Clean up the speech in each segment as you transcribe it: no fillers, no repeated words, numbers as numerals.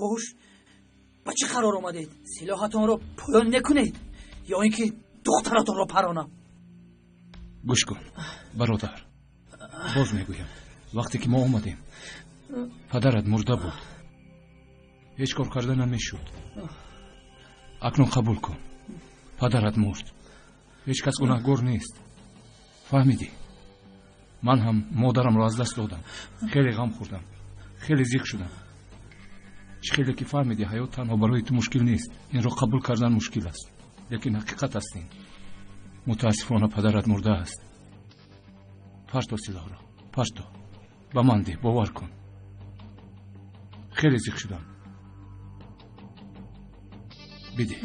Хуш, ба чӣ қарор омадед? Силоҳатонро поён мекунед ё ин ки духтаратонро паронам? Гӯш кун, бародар, боз мегӯям, вақте ки мо омадем, падарат мурда буд. Ҳеҷ кор карда намешуд. Акнун қабул кун, падарат мурд. Ҳеҷ кас гунаҳгор нест. Фаҳмидӣ? Ман ҳам модарамро аз даст додам. Хеле ғам хӯрдам, хеле зиқ шудам. Чӣ хеле ки фаҳмидӣ, ҳаёт танҳо барои ту мушкил нест. Инро қабул кардан мушкил аст, лекин ҳақиқат аст ин. Мутаассифона падарат мурдааст. Парто силоҳро, парто. Ба ман деҳ, бовар кун. Хеле зиқ шудам. Бидеҳ.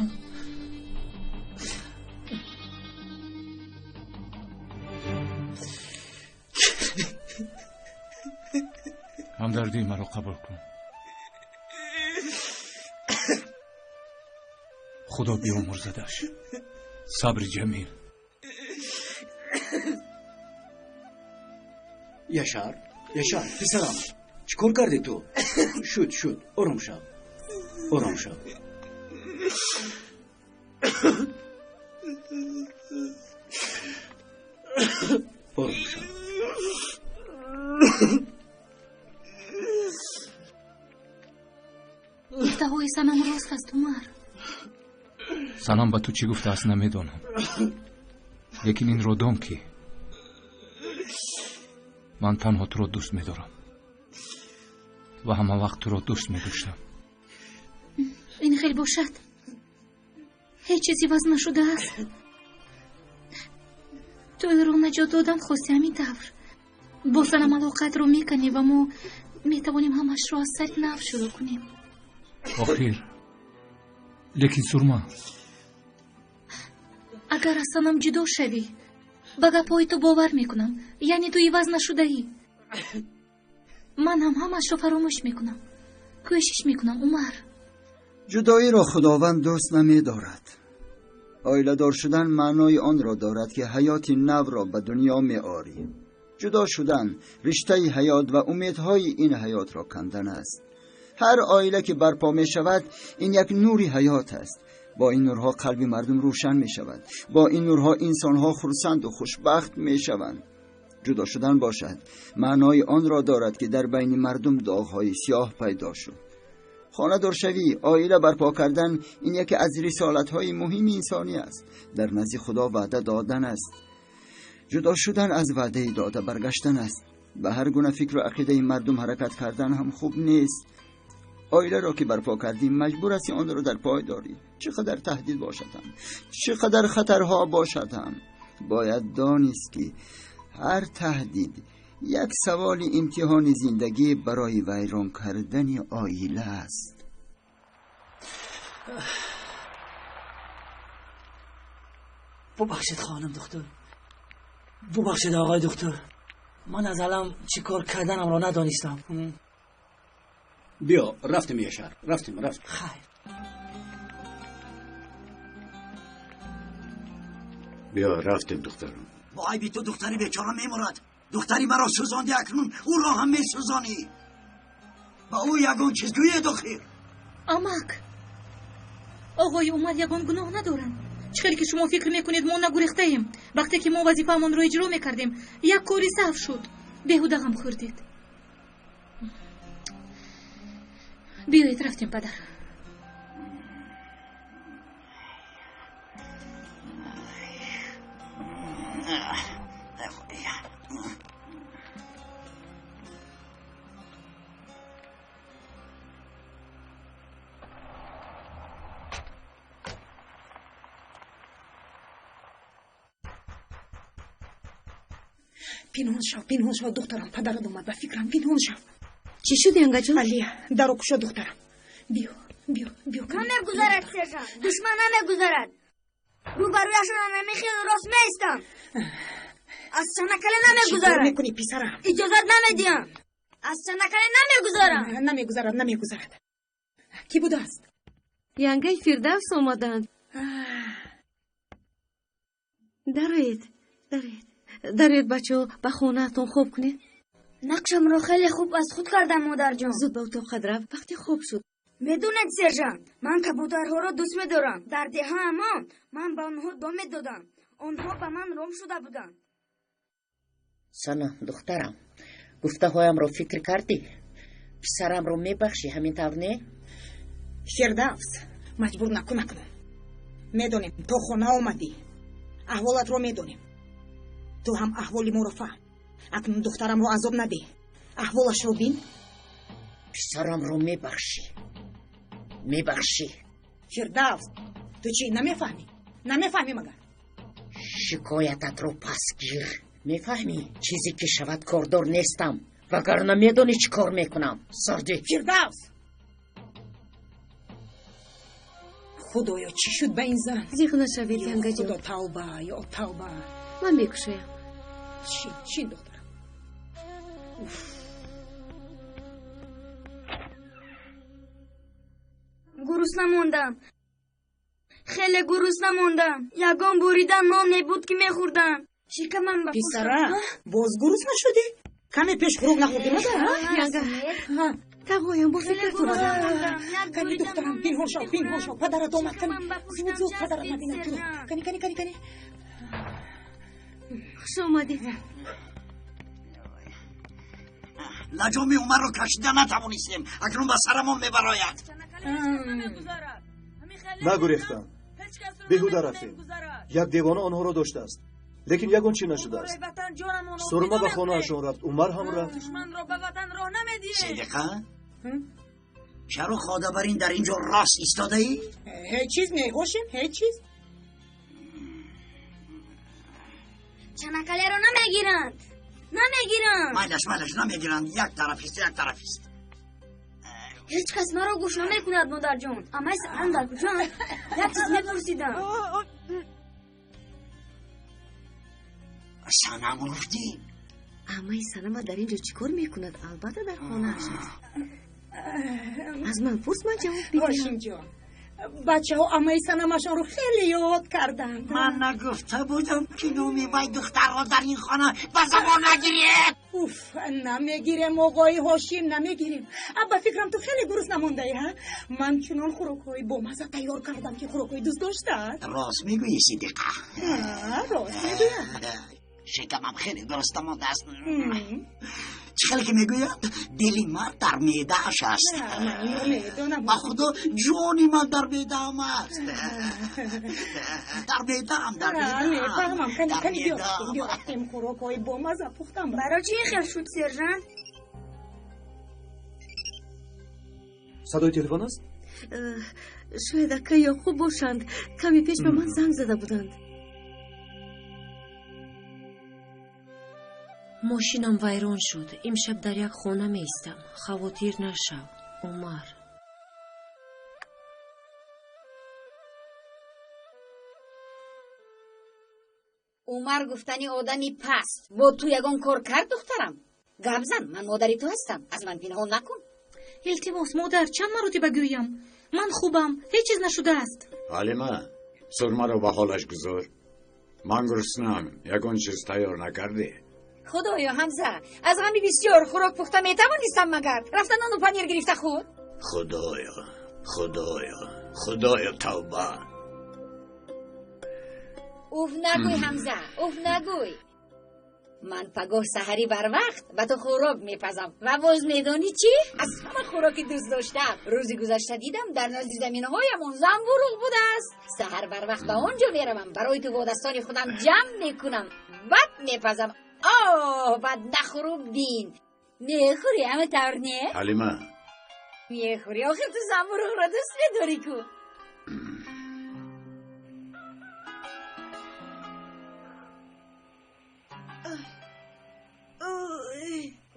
Ҳамдардии маро қабул кун. Худо биомӯрзадаш. Сабри ҷамил. Яшар, Яшар, писарам, чӣ кор кардӣ ту? Шуд, шуд, ором шав, ором шав. Ором шав. Гуфтаҳои Санам рост аст, Умар. Санам ба ту чӣ гуфтааст намедонам, лекин инро дон ки ман танҳо туро дӯст медорам ва ҳама вақт туро дӯст медоштам. Ин хел бошад, ҳеҷ чиз иваз нашудааст. Ту ӯро наҷот додан хости, ҳамин тавр. Бо Санам алоқатро мекунӣ ва мо метавонем ҳамашро аз сари нав шурӯъ кунем. Охир, лекин Сурма, агар аз Санам ҷудо шавӣ, ба гапҳои ту бовар мекунам, яъне ту иваз нашудаӣ. Ман ҳам ҳамашро фаромӯш мекунам. Кӯшиш мекунам, Умар. Ҷудоиро Худованд дӯст намедорад. Оиладор шудан маънои онро дорад ки ҳаёти навро ба дунё меорӣ. Ҷудо шудан риштаи ҳаёт ва умедҳои ин ҳаётро кандан аст. Ҳар оила ки барпо мешавад, ин як нури ҳаёт аст. Бо ин нурҳо қалби мардум рӯшан мешавад. Бо ин нурҳо инсонҳо хурсанду хушбахт мешаванд. Ҷудо шудан бошад маънои онро дорад ки дар байни мардум доғҳои сиёҳ пайдо шуд. Хонадоршавӣ, оила барпо кардан ин яке аз рисолатҳои муҳими инсонӣ аст. Дар назди Худо ваъда додан аст. Ҷудо шудан аз ваъдаи дода баргаштан аст. Ба ҳар гуна фикру ақидаи мардум ҳаракат кардан ҳам хуб нест. Оиларо ки барпо кардӣ, маҷбур ҳасти онро дар пой дорӣ. Чӣ қадар таҳдид бошад ҳам, чӣ қадар хатарҳо бошад ҳам, бояд донист ки ҳар таҳдид як саволи имтиҳони зиндагӣ барои вайрон кардани оила аст. Бубахшед, хонум духтур, бубахшед, оқои духтур, ман аз алам чӣ кор карданамро надонистам. Биё, рафтем, Яшар, рафтем, рафтем. Хайр. Биё, рафтем, духтарам. Бо айби ту духтари бечора мемурад. Духтари маро сӯзонди, акнун ӯро ҳам месӯзонӣ. Ба ӯ ягон чиз гӯед охир. Амак, оғои Умар ягон гуноҳ надоранд. Чӣ хеле ки шумо фикр мекунед, мо нагурехтаем. Вақте ки мо вазифаамонро иҷро мекардем, як кори саҳв шуд. Беҳуда ғам хӯрдед. Биёед, рафтем, падар. Пинҳон шав, пинҳон шав, духтарам, падарат омад, ба фикрам, пинҳон шав. Чӣ шуд, янгаҷон? Алия, даро кушо, духтарам. Биё, биё, биё. Намегузарад, сержант, душман намегузарад. Рӯбарӯяшона намехел рост меистам. Аз чанакале намегузарад. Чӣ кор мекунӣ, писарам? Иҷозат намедиҳам. Аз чанакале намегузарам. Намегузарад, намегузарад. Кӣ будааст? Янгаи Фирдавс омаданд. Дароед, дароед. Дароед, бачаҳо, ба хонаатон хоб кунед. Нақшамро хеле хуб аз худ кардам, модарҷон. Зуд ба утоқат рафт. Вақте хоб шуд, Медонед, сержант, ман кабутарҳоро дӯст медорам. Дар деҳаамон ман ба онҳо дом медодам. Онҳо ба ман ром шуда буданд. Санам, духтарам, гуфтаҳоямро фикр кардӣ? Писарамро мебахшӣ, ҳамин тавр не? Фирдавс, маҷбур накун акнун. Медонем, то хона омадӣ. Аҳволатро медонем. Ту ҳам аҳволи моро фаҳм. Акнун духтарамро азоб надеҳ. Аҳволашро бин. Писарамро мебахшӣ. Мебахшӣ. Фирдавс, ту чӣ намефаҳмӣ? Намефаҳмӣ магар? Шикоятатро пас гир. Мефаҳмӣ? Чизе ки шавад кордор нестам. Вагарна медонӣ чӣ кор мекунам. Сардӣ. Фирдавс! Худоё, чӣ шуд ба ин зан? Зиқ нашавед, янгаҷон. Худо, тавба, ё тавба. Ман мекушоям. Шин, шин, духтарам. Гурусна мондам. Хеле гурусна мондам. Ягон бурида нон небуд ки мехӯрдам. Шикамам ба Писара, боз гурусна шудӣ? Каме пеш хӯрок нахӯрдӣ магар? Янга, тағоям бо фикр кунам. Кани, духтарам, пинҳон шав, пинҳон шав. Падарат омад, кани. Зуд, зуд, падарат набинад туро. Кани, кани, кани, кани. Хуш омадед. Лаҷоми Умарро кашида натавонистем. Акнун ба сарамон мебарояд. Нагурехтам. Беҳуда рафтем. Як девона онҳоро доштааст. Лекин ягон чӣ нашудааст. Сурма ба хонаашон рафт, Умар ҳам рафт. Сидиқа, чаро хода бар ин дар ин ҷо рост истодаӣ? Ҳеҷ чиз не, Ҳошим, ҳеҷ чиз. Чанакалеро намегиранд. Намегиранд. Майлаш, майлаш, намегиранд. Як тарафист, як тарафист. Ҳеҷ кас маро гӯш намекунад, модарҷон. Амаи Санам дар куҷоанд? Як чиз мепурсидам. Санам гуфтӣ? Амаи Санама дар ин ҷо чӣ кор мекунад? Албатта дар хонааш аст. Аз ман пурс, ман ҷавоб медиҳам. Ҳошимҷон, бачаҳо амаи Санамашонро хеле ёд карданд. Ман нагуфта будам, ки номи вай духтарро дар ин хона ба забон нагиред. Уф, намегирем, оғои Ҳошим, намегирем. Ба фикрам ту хеле гурусна мондаӣ, ҳа? Ман чунон хӯрокҳои бомазза тайёр кардам, ки хӯрокҳои дӯст доштаат. Рост мегӯӣ, Сидиқа? Рост мегӯям. Шикамам хеле гурусна мондааст. Чӣ хеле ки мегӯяд, дили мард дар меъдааш аст. Ба худо, ҷони ман дар меъдаам аст. Дар меъдаам, дар меъдаам. Мефаҳмам. Кани, кани, биё рафтем, биё рафтем, хӯрокҳои бомазза пухтам. Барои чӣ ин хел шуд, сержант? Садои телефон аст? Шояд ака Ёқуб бошанд. Каме пеш ба ман занг зада буданд. Мошинам вайрон шуд. Имшаб дар як хона меистам. Хавотир нашав, Умар. Умар гуфтани одами паст. Бо ту ягон кор кард, духтарам? Гап зан, ман модари ту ҳастам. Аз ман пинҳон накун. Илтимос, модар, чанд маротиба гӯям? Ман хубам, ҳеҷ чиз нашудааст. Ҳалима, сурмаро ба ҳолаш гузор. Ман гуруснаам, ягон чиз тайёр накардӣ? Худоё, Ҳамза, аз ғами бисёр хӯрок пухта метавонистам магар? Рафта нону панир гирифта хӯр. Худоё, Худоё, Худоё, тавба. Уф нагӯй, Ҳамза, уф нагӯй. Ман пагоҳ саҳарӣ барвақт ба ту хӯрок мепазам. Ва боз медонӣ чӣ? Аз ҳама хӯроки дӯст доштаам. Рӯзи гузашта дидам дар назди заминҳоямон занбуруғ будааст. Саҳар барвақт ба он ҷо меравам, барои ту бо дастони худам ҷамъ мекунам, бад мепазам. Оҳ, бад нахӯру бин. Мехӯрӣ, ҳама тавр не? Ҳалима. Мехӯрӣ, охир ту занбуруғро дӯст медорӣ ку.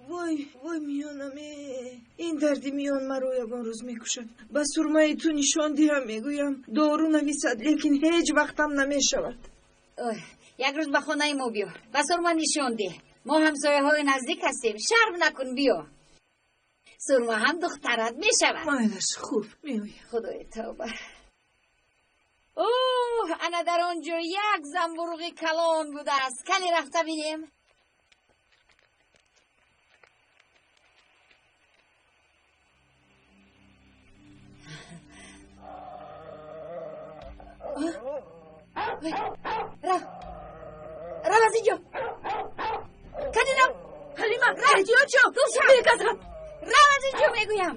Вой, вой, миёнам, ин дарди миён маро ягон рӯз мекушад. Ба сурмаи ту нишон диҳам, мегӯям, дору нависад, лекин ҳеҷ вақтам намешавад. Як рӯз ба хонаи мо биё, ба сурма нишон деҳ. Мо ҳамсояҳои наздик ҳастем, шарм накун, биё. Сурма ҳам духтарат мешавад. Майлаш, хуб, меоям. Худои тавба. Оҳ, ана дар он ҷо як занбуруғи калон будааст. Кане рафта бинем. Рав, рав аз инҷо. Кани рав. Ҳалима, эҳтиёт шав, бекас рав. Рав аз инҷо мегӯям.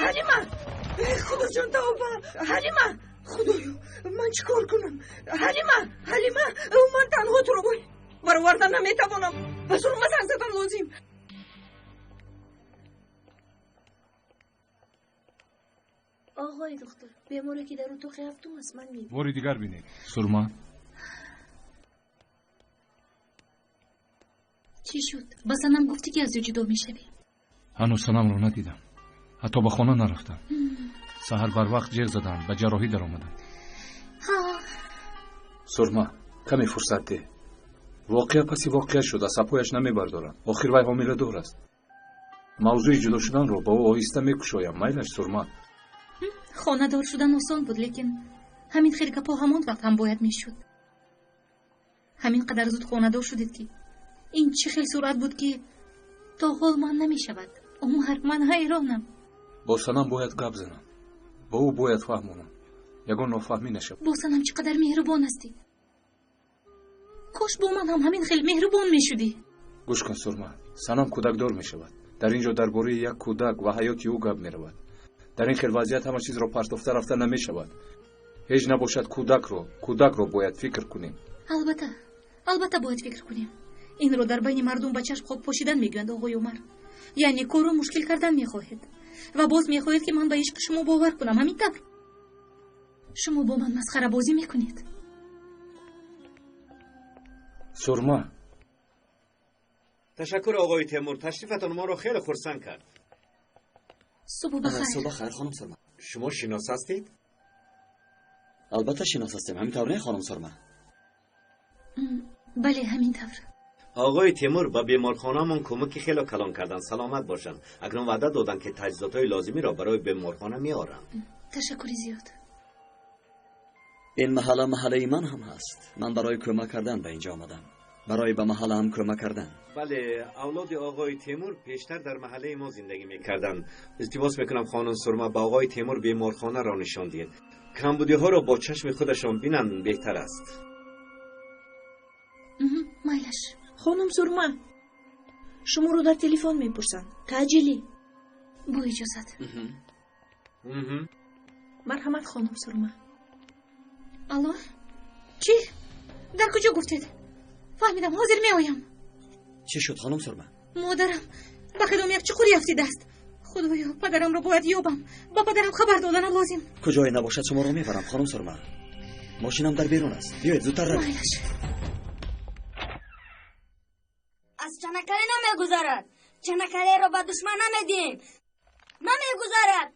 Ҳалима, худоҷон, тавба. Ҳалима, худоё, ман чӣ кор кунам? Ҳалима, Ҳалима, ман танҳо туро баровардан наметавонам. Ба Сурма занг задан лозим. Оғои доктор, беморе ки дар утоқи ҳафтум аст, ман мебинам. Бори дигар бинед. Сурма. Чӣ шуд? Ба санам гуфтӣ ки аз ӯ ҷудо мешавӣ? Ҳанӯз санамро надидам. Ҳатто ба хона нарафтам. Саҳар барвақт ҷеғ задам, ба ҷарроҳӣ даромадам. Сурма, каме фурсат деҳ. Воқеа паси воқеа шуд, асабҳояш намебардоранд. Охир вай ҳомиладор аст. Мавзӯи ҷудо шуданро ба ӯ оҳиста мекушоям. Майлаш, Сурма. Хонадор шудан осон буд, лекин ҳамин хел гапҳо ҳамон вақт ҳам бояд мешуд. Ҳамин қадар зуд хонадор шудед ки ин чӣ хел суръат буд ки то ҳол ман намешавад. Умар, ман ҳайронам. Бо Санам бояд гап занам. Бо ӯ бояд фаҳмонам. Ягон нофаҳмӣ нашавад. Бо Санам чӣ қадар меҳрубон ҳастӣ. Кош бо ман ҳам ҳамин хел меҳрубон мешудӣ. Гӯш кун, Сурма, Санам кӯдакдор мешавад. Дар ин ҷо дар бораи як кӯдак ва ҳаёти ӯ гап меравад. Дар ин хел вазъият ҳама чизро партофта рафта намешавад. Ҳеҷ набошад кӯдакро бояд фикр кунем. Албатта, албатта бояд фикр кунем. Инро дар байни мардум ба чашм хок пошидан мегӯянд, оғои Умар. Яъне корро мушкил кардан мехоҳед. Ва боз мехоҳед ки ман ба ишқи шумо бовар кунам, ҳамин тавр? Шумо бо ман масхарабозӣ мекунед. Сурма. Ташаккур, оғои Темур, ташрифатон моро хеле хурсанд кард. Субҳ бахайр. Субҳ бахайр, хонум Сурма. Шумо шинос ҳастед? Албатта шинос ҳастем, ҳамин тавр не, хонум Сурма? Бале, ҳамин тавр. Оғои Темур ба беморхонаамон кӯмаки хеле калон карданд, саломат бошанд. Акнун ваъда доданд ки таҷҳизотҳои лозимиро барои беморхона меоранд. Ташаккури зиёд. Ин маҳалла маҳаллаи ман ҳам ҳаст. Ман барои кӯмак кардан ба инҷо омадам. Барои ба маҳаллаам кӯмак кардан. Бале, авлоди оғои Темур пештар дар маҳаллаи мо зиндагӣ мекарданд. Илтимос мекунам, хонум Сурма, ба оғои Темур беморхонаро нишон диҳед. Камбудиҳоро бо чашми худашон бинанд беҳтар аст. Майлаш. Хонум Сурма, шуморо дар телефон мепурсанд. Таъҷилӣ. Бо иҷозат. Марҳамат, хонум Сурма. Алло? Чӣ? Дар куҷо гуфтед? Фаҳмидам, ҳозир меоям. Чӣ шуд, хонум Сурма? Модарам ба кадом як чуқурӣ афтидааст. Худоё, падарамро бояд ёбам. Ба падарам хабар доданам лозим. Куҷое набошад шуморо мебарам, хонум Сурма. Мошинам дар берун аст. Биёед, зудтар равед. Майлаш. Аз Чанакале намегузарад. Чанакалеро ба душман намедиҳем. Намегузарад.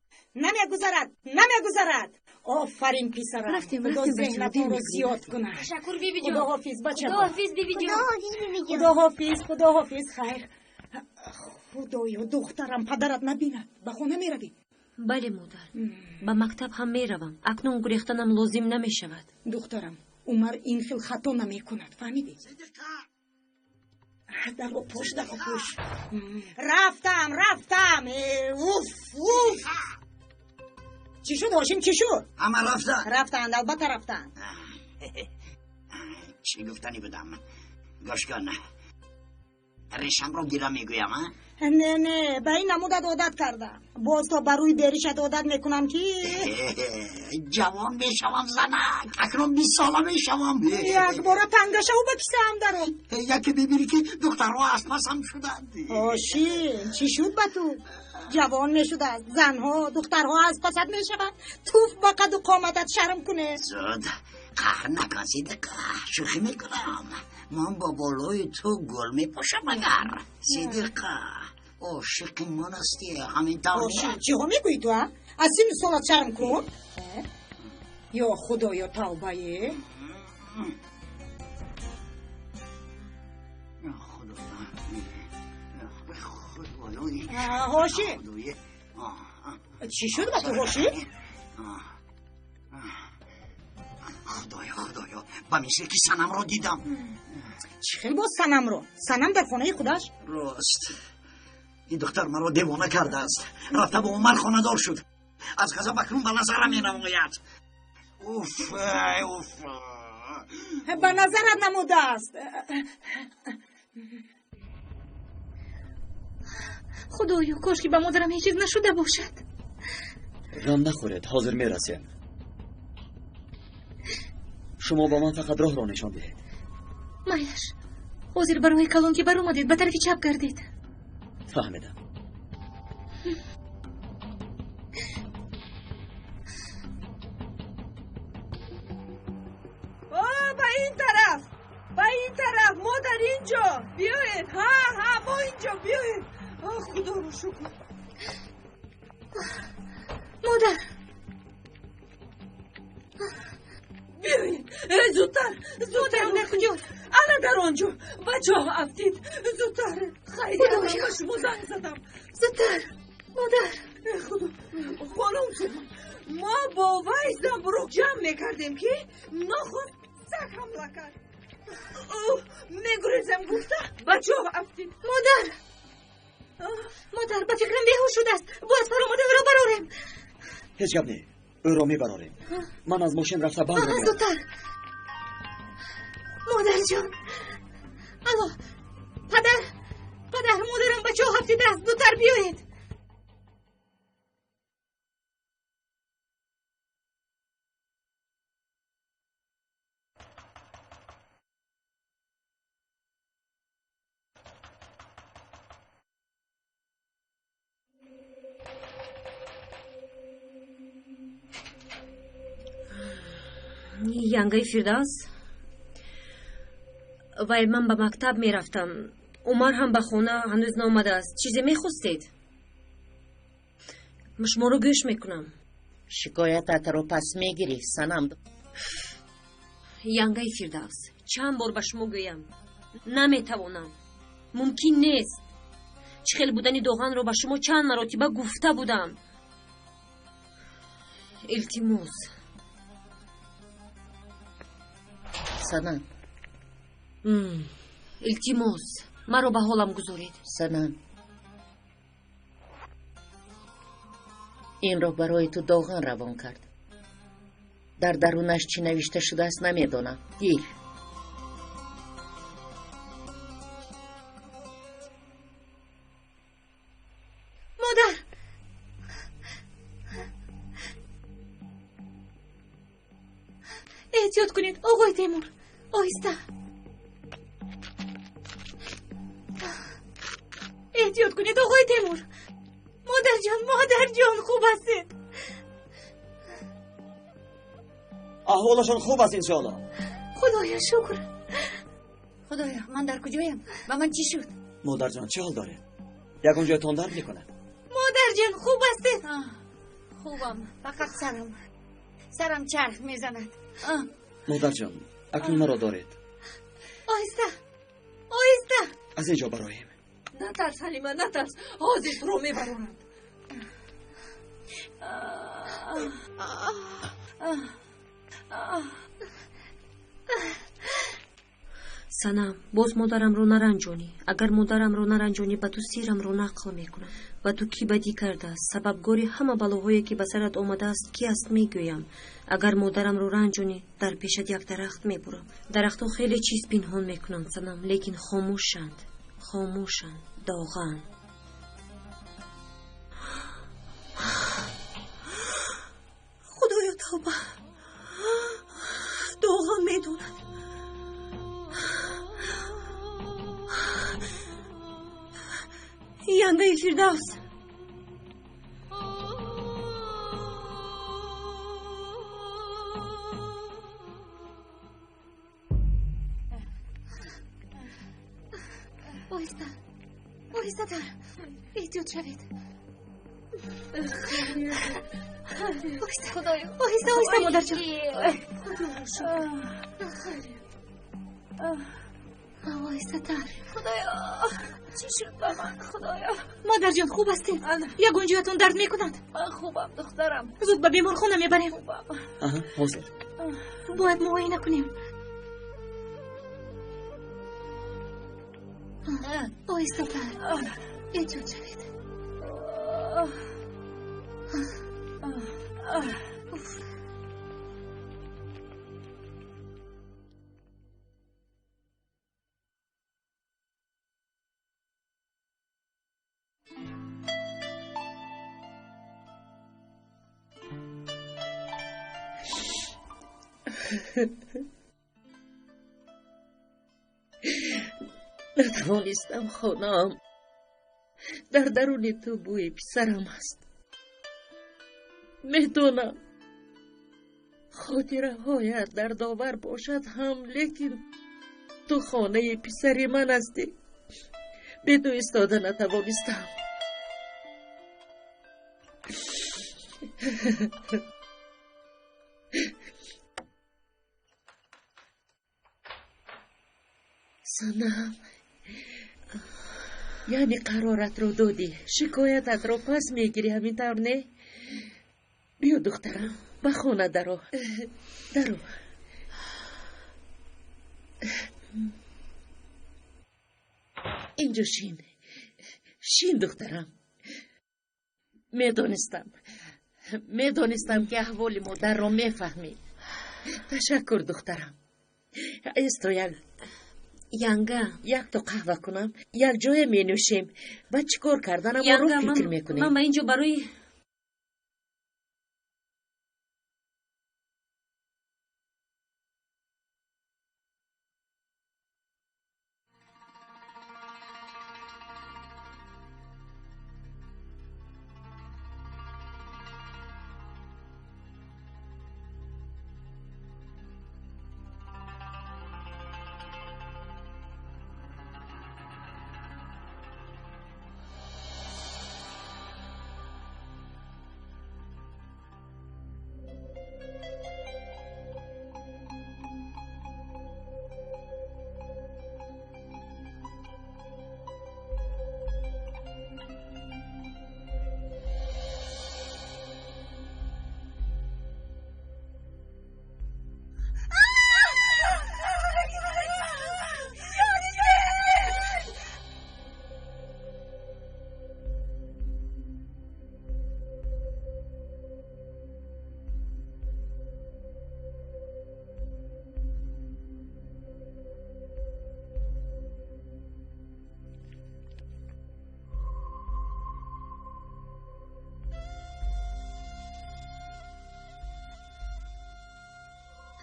Намегузарад, намегузарад. Офарин, писарам. Рафтем, Худо рафтем, зеҳнатонро бачаҳо, зиёд кунад. Ташаккур, бибиҷон. Худоҳофиз, бачаҳо. Худоҳофиз, бибиҷон. Худоҳофиз, бибиҷон. Худоҳофиз, худоҳофиз, хайр. Худоё, духтарам, падарат набинад. Ба хона меравӣ? Бале, модар. Ба мактаб ҳам меравам. Акнун гурехтанам лозим намешавад. Духтарам, Умар ин хел хато намекунад, фаҳмидӣ? Дарро пӯш, дарро пӯш. Рафтам, рафтам. Уф, уф. Чӣ шуд, Ҳошим, чӣ шуд? Ҳама рафтанд. Рафтанд, албатта рафтанд. Чӣ гуфтанӣ будам? Гӯш кун, решамро гира мегӯям, а? Не, не, ба ин намудат одат кардам. Боз то ба рӯи беришат одат мекунам ки ҷавон мешавам, занак. Акнун 20 сола мешавам. Якбора танга шаву ба кисаам даром. Яке бибинӣ ки духтарҳо аз пасам шуданд. Ҳошим, чӣ шуд ба ту? Ҷавон мешудааст, занҳо, духтарҳо аз пасат мешаванд. Туф ба қаду қоматат, шарм куне. Зуд қаҳр накун, Сидиқа, шӯхӣ мекунам. Ман ба болои ту гул мепошам агар. Сидиқа, ошиқи ман ҳастӣ, ҳамин тавр? Ҳошим, чиҳо мегӯӣ ту, а? Аз синну солат шарм кун. Ё худоё, тавбае. Ҳошим, чӣ шуд ба ту, ҳошим? Худоё, худоё, ба мисли ки Санамро дидам. Чӣ хел боз Санамро? Санам дар хонаи худаш. Рост, ин духтар маро девона кардааст. Рафта бо Умар хонадор шуд. Аз ғазаб акнун ба назарам менамояд. Уф, уф. Ба назарат намудааст. Худоё, кош ки ба модарам ҳеҷ чиз нашуда бошад. Ғам нахӯред, ҳозир мерасем. Шумо ба ман фақат роҳро нишон диҳед. Майлаш, ҳозир ба роҳи калон ки баромадед, ба тарафи чап гардед. Фаҳмидам. Ба ин тараф, ба ин тараф, мо дар ин ҷо. Биёед, ҳа, ҳа, мо ин ҷо, биёед. Худоро шукр. Модар. Биёед, зудтар, зудтар. Модарам дар куҷост? Ана дар он ҷо, ба чоҳ афтид. Зудтар. Хайр, ба шумо занг задам. Зудтар, модар. Худо, хонум Сурма, мо бо вай занбуруғ ҷамъ мекардем, ки нохост саг ҳамла кард. Мегурезем гуфта, ба чоҳ афтид. Модар, модар, ба фикрам беҳуш шудааст. Бояд фаромада ӯро барорем. Ҳеҷ гап не, ӯро мебарорем. Ман аз мошин рафта банд меорам. Зудтар. Модарҷон. Алло, падар, падар, модарам ба чоҳ афтидааст. Зудтар биёед. Янгаи Фирдавс, вай, ман ба мактаб мерафтам. Умар ҳам ба хона ҳанӯз наомадааст. Чизе мехостед? Шуморо гӯш мекунам. Шикоятатро пас мегирӣ, Санам. Янгаи Фирдавс, чанд бор ба шумо гӯям, наметавонам, мумкин нест. Чӣ хел будани Доғанро ба шумо чанд маротиба гуфта будам. Илтимос. Санам. Илтимос, маро ба ҳолам гузоред. Санам, инро барои ту Доған равон кард. Дар дарунаш чӣ навишта шудааст, намедонам. Гир. Модар. Эҳтиёт кунед, оғои Темур. Оҳиста. Эҳтиёт кунед, оғои Темур. Модарҷон, модарҷон, хуб ҳастед? Аҳволашон хуб аст, иншоалло. Худоё шукр. Худоё, ман дар куҷоям? Ба ман чӣ шуд? Модарҷон, чӣ ҳол доред? Ягон ҷоятон дард мекунад? Модарҷон, хуб ҳастед? Хубам, фақат сарам чарх мезанад. Модарҷон, акнун маро доред. Оҳиста, оҳиста. Аз ин ҷо бароем. Натарс, Ҳалима, натарс. Ҳозир туро мебароранд. Санам, боз модарамро наранҷонӣ. Агар модарамро наранҷонӣ, ба ту сирамро нақл мекунам. Ба ту кӣ бадӣ кардааст? Сабабгори ҳама балоҳое, ки ба сарат омадааст, ки аст, мегӯям. Агар модарамро ранҷонӣ, дар пешат як дарахт мебурам. Дарахтҳо хеле чиз пинҳон мекунанд, Санам, лекин хомӯшанд, хомӯшанд, Доған. Худоё, тавба. Доған медонад. Янгаи Фирдавс. Оҳиста, оҳистатар, эҳтиёт шавед. Оҳиста, оҳиста, оҳиста, модарҷон. Оҳистатар. Худоё, чӣ шуд ба ман, Худоё? Модарҷон, хуб ҳастед? Ягон ҷоятон дард мекунад? Ман хубам, духтарам. Зуд ба беморхона мебарем. Ҳозир. Бояд муоина кунем. Оҳистатар, эҳтиёт шавед. Натавонистам, хонаам. Дар даруни ту бӯи писарам аст. Медонам, хотираҳоят дардовар бошад ҳам, лекин ту хонаи писари ман ҳастӣ. Бе ту истода натавонистам. Санам, яъне қароратро додӣ, шикоятатро пас мегирӣ, ҳамин тавр не? Биё, духтарам, ба хона даро. Даро. Инҷо шин. Шин, духтарам. Медонистам. Медонистам, ки аҳволи модарро мефаҳмӣ. Ташаккур, духтарам. Исто як Янга, якто қаҳва кунам, як ҷое менӯшем. Баъд чӣ кор карданамро фикр мекунем. Ман ба инҷо барои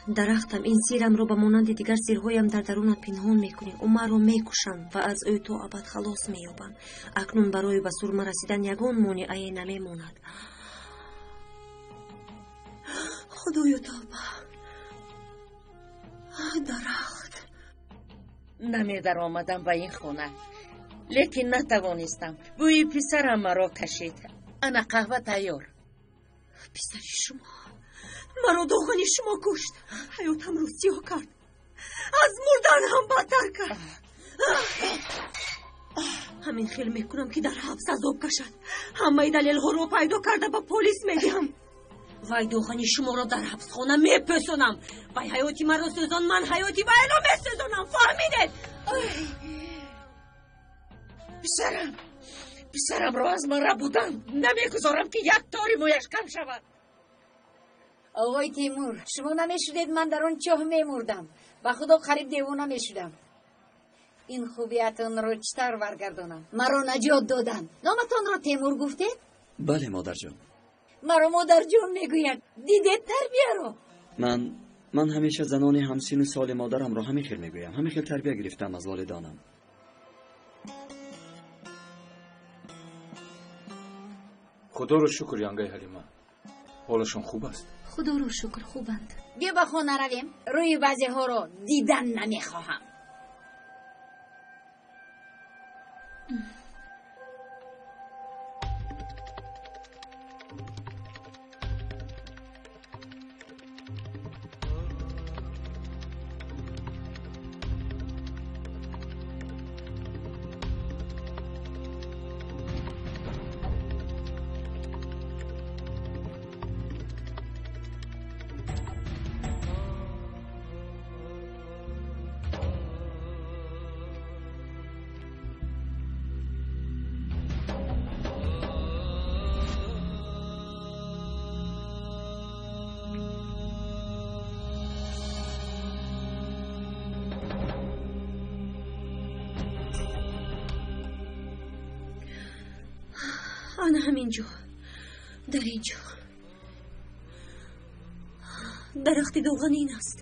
дарахтам, ин сирамро ба монанди дигар сирҳоям дар дарунат пинҳон мекунӣ. Умарро мекушам ва аз ӯ то абад халос меёбам. Акнун барои ба Сурма расидан ягон монеае намемонад. Худоё, тавба! Дарахт! Намедаромадам ба ин хона, лекин натавонистам. Бӯи писарам маро кашид. Ана қаҳва тайёр. Писари шумо маро доғани шумо кушт. Ҳаётамро сиёҳ кард, аз мурдан ҳам бадтар кард. Ҳамин хел мекунам, ки дар ҳабс азоб кашад. Ҳамаи далелҳоро пайдо карда ба полис медиҳам. Вай доғани шуморо дар ҳабсхона мепӯсонам. Вай ҳаёти маро сӯзон, ман ҳаёти вайро месӯзонам. Фаҳмидед? Писарам, писарамро аз ман рабудан. Намегузорам, ки як тори мӯяш кам шавад. Оғои Темур, шумо намешудед, ман дар он чоҳ мемурдам. Ба худо, қариб девона мешудам. Ин хубиятонро чӣ тавр баргардонам? Маро наҷот доданд. Номатонро Темур гуфтед? Бале, модарҷон. Маро модарҷон мегӯяд. Дидед тарбияро? Ман ҳамеша занони ҳамсину соли модарамро ҳамин хел мегӯям. Ҳамин хел тарбия гирифтам аз волидонам. Худоро шукр, янгаи Ҳалима, ҳолашон хуб аст. Худоро шукр, хубанд. Биё ба хона равем. Рӯи баъзеҳоро дидан намехоҳам. Ана ҳамин ҷо, дар ин ҷо. Дарахти доған ин аст.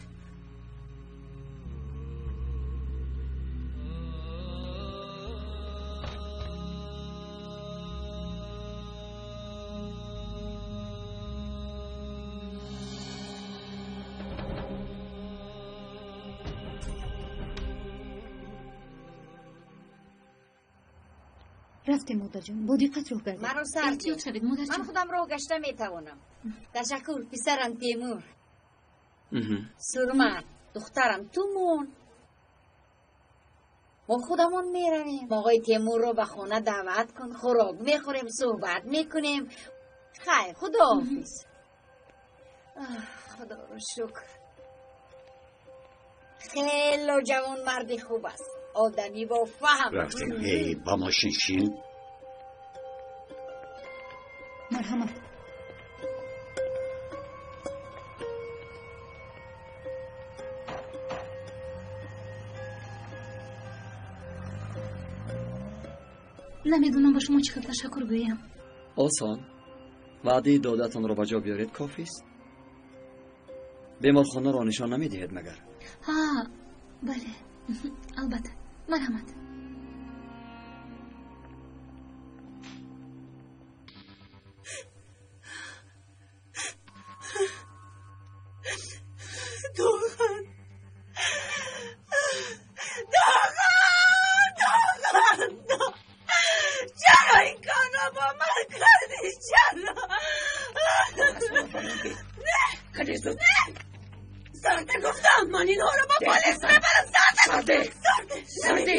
Рафтем, модарҷон, бо диққат роҳ гардед. Маро сар Эҳтиёт шавед, модарҷон. Ман худам роҳ гашта метавонам. Ташаккур, писарам Темур. Сурма, духтарам, ту мон. Мо худамон меравем. Оғои Темурро ба хона даъват кун, хӯрок мехӯрем, суҳбат мекунем. Хайр, худоҳофиз. Худоро шукр. Хело ҷавонмарди хуб аст. Одами бо фаҳм. Рафтем. Эй, ба мошин шин. Марҳамат. Намедонам ба шумо чӣ қадр ташаккур гӯям. Осон. Ваъдаи додатонро ба ҷо биёред кофист. Беморхонаро нишон намедиҳед магар? Ҳа, бале, албатта. Марҳамат. Доған! Доған! Доған! Чаро ин корро бо ман кардӣ? Чаро? Не! Не! Сарде гуфтам, ман инҳоро ба полис мебарам. Сарде! Сарде! Сарде!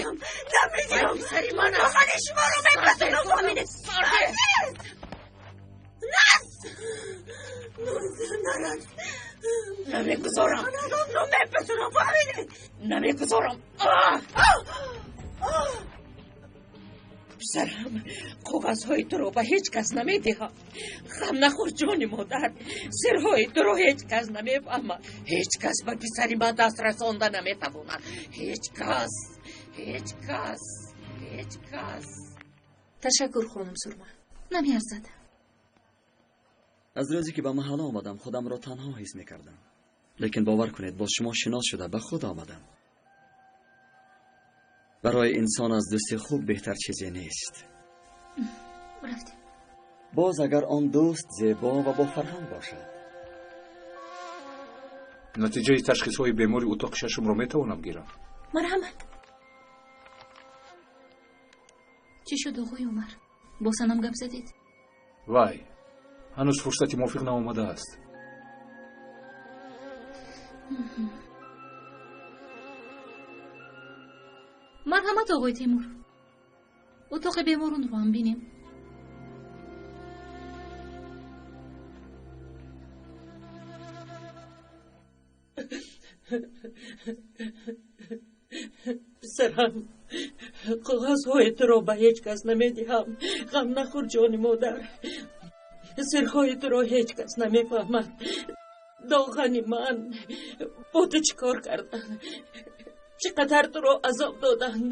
Намедиҳам! Писари ман аст! Дохали шуморо мепасонам, фаҳмидед? Сарде! Нас! Нарас! Намегузорам! Нарасро мепасонам, фаҳмидед? Намегузорам! Писарам, коғазҳои туро ба ҳеҷ кас намедиҳам. Ғам нахӯр, ҷони модар. Сирҳои туро ҳеҷ кас намефаҳмад. Ҳеҷ кас ба писари ман даст расонда наметавонад. Ҳеҷ кас, ҳеҷ кас, ҳеҷ кас. Ташаккур, хонум Сурма. Намеарзад. Аз рӯзе ки ба маҳалла омадам, худамро танҳо ҳис мекардам. Лекин бовар кунед, бо шумо шинос шуда ба худ омадам. Барои инсон аз дӯсти хуб беҳтар чизе нест. Рафтем. Боз агар он дӯст зебо ва бо фарҳанг бошад. Натиҷаи ташхисҳои бемори утоқи шашумро метавонам гирам? Марҳамат. Чӣ шуд, оғои Умар? Бо Санам гап задед? Вай, ҳанӯз фурсати мувофиқ наомадааст. Марҳамат, оғои Темур. Утоқи беморонро ҳам бинем. Писарам, коғазҳои туро ба ҳеҷ кас намедиҳам. Ғам нахӯр, ҷони модар. Сирҳои туро ҳеҷ кас намефаҳмад. Доғани ман бо ту чӣ кор карданд? Чӣ қадар туро азоб доданд?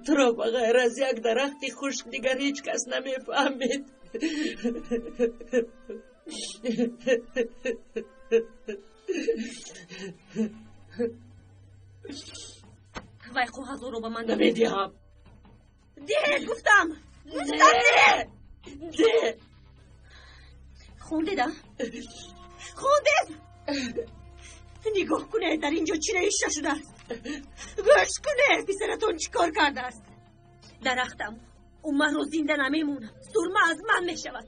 Туро ба ғайр аз як дарахти хушк дигар ҳеҷ кас намефаҳмид. Вай коғазҳоро ба ман намедиҳам. Деҳ, гуфтам. Гуфтам, деҳ. Деҳ. Хондеда? Хондед? Нигоҳ кунед, дар ин ҷо чӣ навишта шудааст. Гӯш кунед, писаратон чӣ кор кардааст. Дарахтам, ӯ маро зинда намемонад. Сурма аз ман мешавад.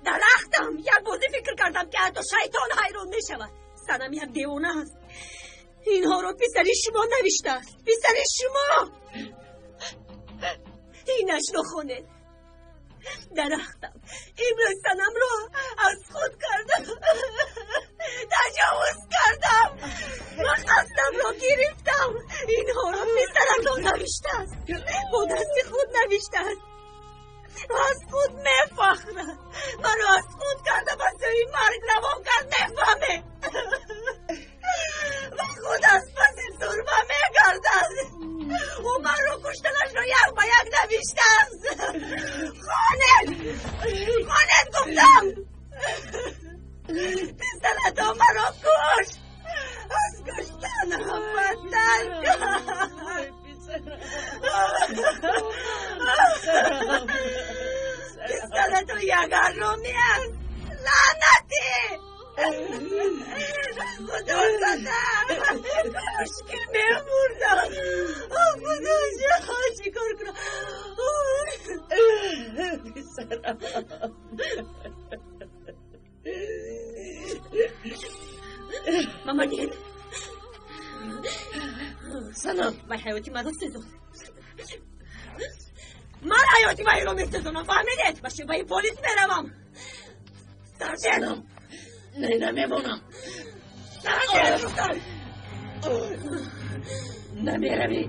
Дарахтам, як бозӣ фикр кардам, ки ҳатто шайтон ҳайрон мешавад. Санам як девона аст. Инҳоро писари шумо навиштааст. Писари шумо! Инашро хонед. Дарахтам, имрӯз Санамро аз худ кардам. Таҷовуз кардам ва қасдамро гирифтам. Инҳоро писаратон навиштааст. Бо дасти худ навиштааст. Аз худ мефахрад. Маро аз худ карда ба сӯи марг равон кард, мефаҳме. Ва худ аз паси сурма мегардад. Ӯ маро куштанашро як ба як навиштааст. Хонед! Хонед, гуфтам! як ҳаромӣ аст. Лаънатӣ! Худо задам! Мушкил мемурдам. Худо ҷон, чӣ кор кунам? Писарам. Мамадин. Санам. Вай ҳаёти маро сезон. Ман ҳаёти вайро месезонам, фаҳмидед? Ба шӯъбаи полис меравам. Санам. Не, намемонам. Сардед! Намеравӣ.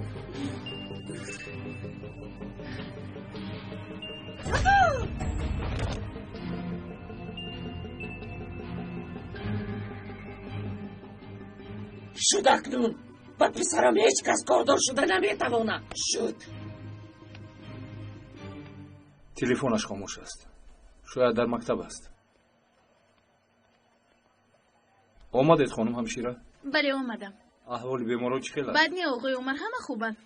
Шуд акнун. Ба писарам ҳеҷ кас кордор шуда наметавонад. Шуд. Телефонаш хомӯш аст. Шояд дар мактаб аст. Омадед, хонум ҳамшира? Бале, омадам. Аҳволи беморон чӣ хел аст? Бад не, оғои Умар, ҳама хубанд.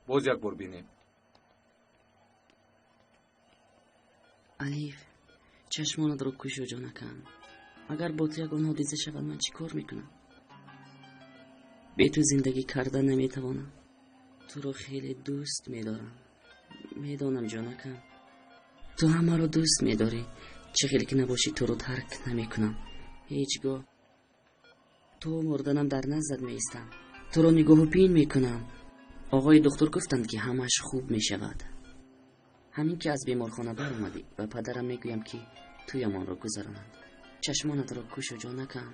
Боз як бор бинем. Алиф, чашмонатро кушо, ҷонакам. Агар бо ту ягон ҳодиса шавад, ман чӣ кор мекунам? Бе ту зиндагӣ карда наметавонам. Туро хеле дӯст медорам. Медонам, ҷонакам, ту ҳамаро дӯст медорӣ. Чӣ хеле ки набошӣ, туро тарк намекунам. Ҳеҷ гоҳ то мурданам дар наздат меистам. Туро нигоҳу бин мекунам. Оғои духтур гуфтанд, ки ҳамааш хуб мешавад. Ҳамин ки аз беморхона баромадӣ, ба падарам мегӯям, ки туямонро гузаронанд. Чашмонатро кушо, ҷонакам.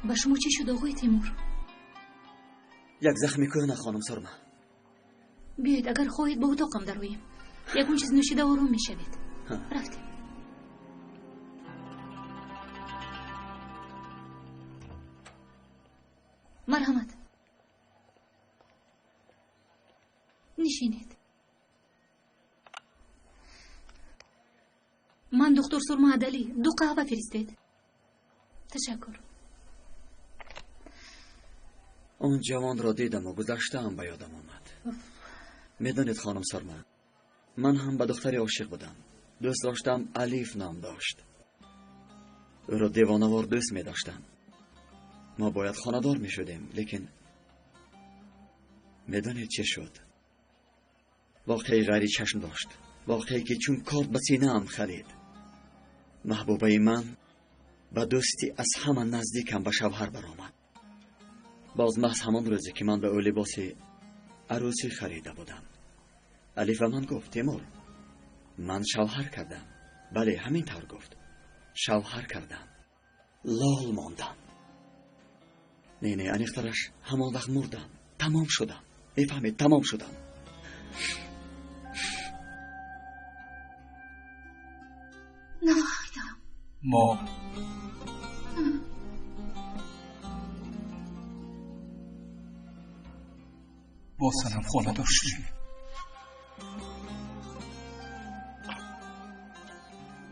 Ба шумо чӣ шуд, оғои Тимур? Як захми кӯҳна, хонум Сурма. Биёед, агар хоҳед, ба утоқам дароем. Ягон чиз нӯшида ором мешавед. Рафтем. Марҳамат, нишинед. Ман доктор Сурма Адалӣ. Ду қаҳва фиристед. Ташаккур. Он ҷавонро дидаму гузаштаам ба ёдам омад. Медонед, хонум Сурма, ман ҳам ба духтаре ошиқ будам. Дӯст доштам, Алиф ном дошт. Ӯро девонавор дӯст медоштам. Мо бояд хонадор мешудем, лекин медонед чӣ шуд? Воқеаи ғайри чашм дошт. Воқеае ки чун корд ба синаам халид. Маҳбубаи ман ба дӯсти аз ҳама наздикам ба шавҳар баромад. Боз маҳз ҳамон рӯзе ки ман ба ӯ либоси арӯсӣ харида будам. Алиф ба ман гуфт: Тимур, ман шавҳар кардам. Бале, ҳамин тавр гуфт. Шавҳар кардам. Лол мондам. Не, не, аниқтараш ҳамон вақт мурдам. Тамом шудам. Мефаҳмед, тамом шудам. Нафаҳмидам. Мо бо Санам хонадор шудем.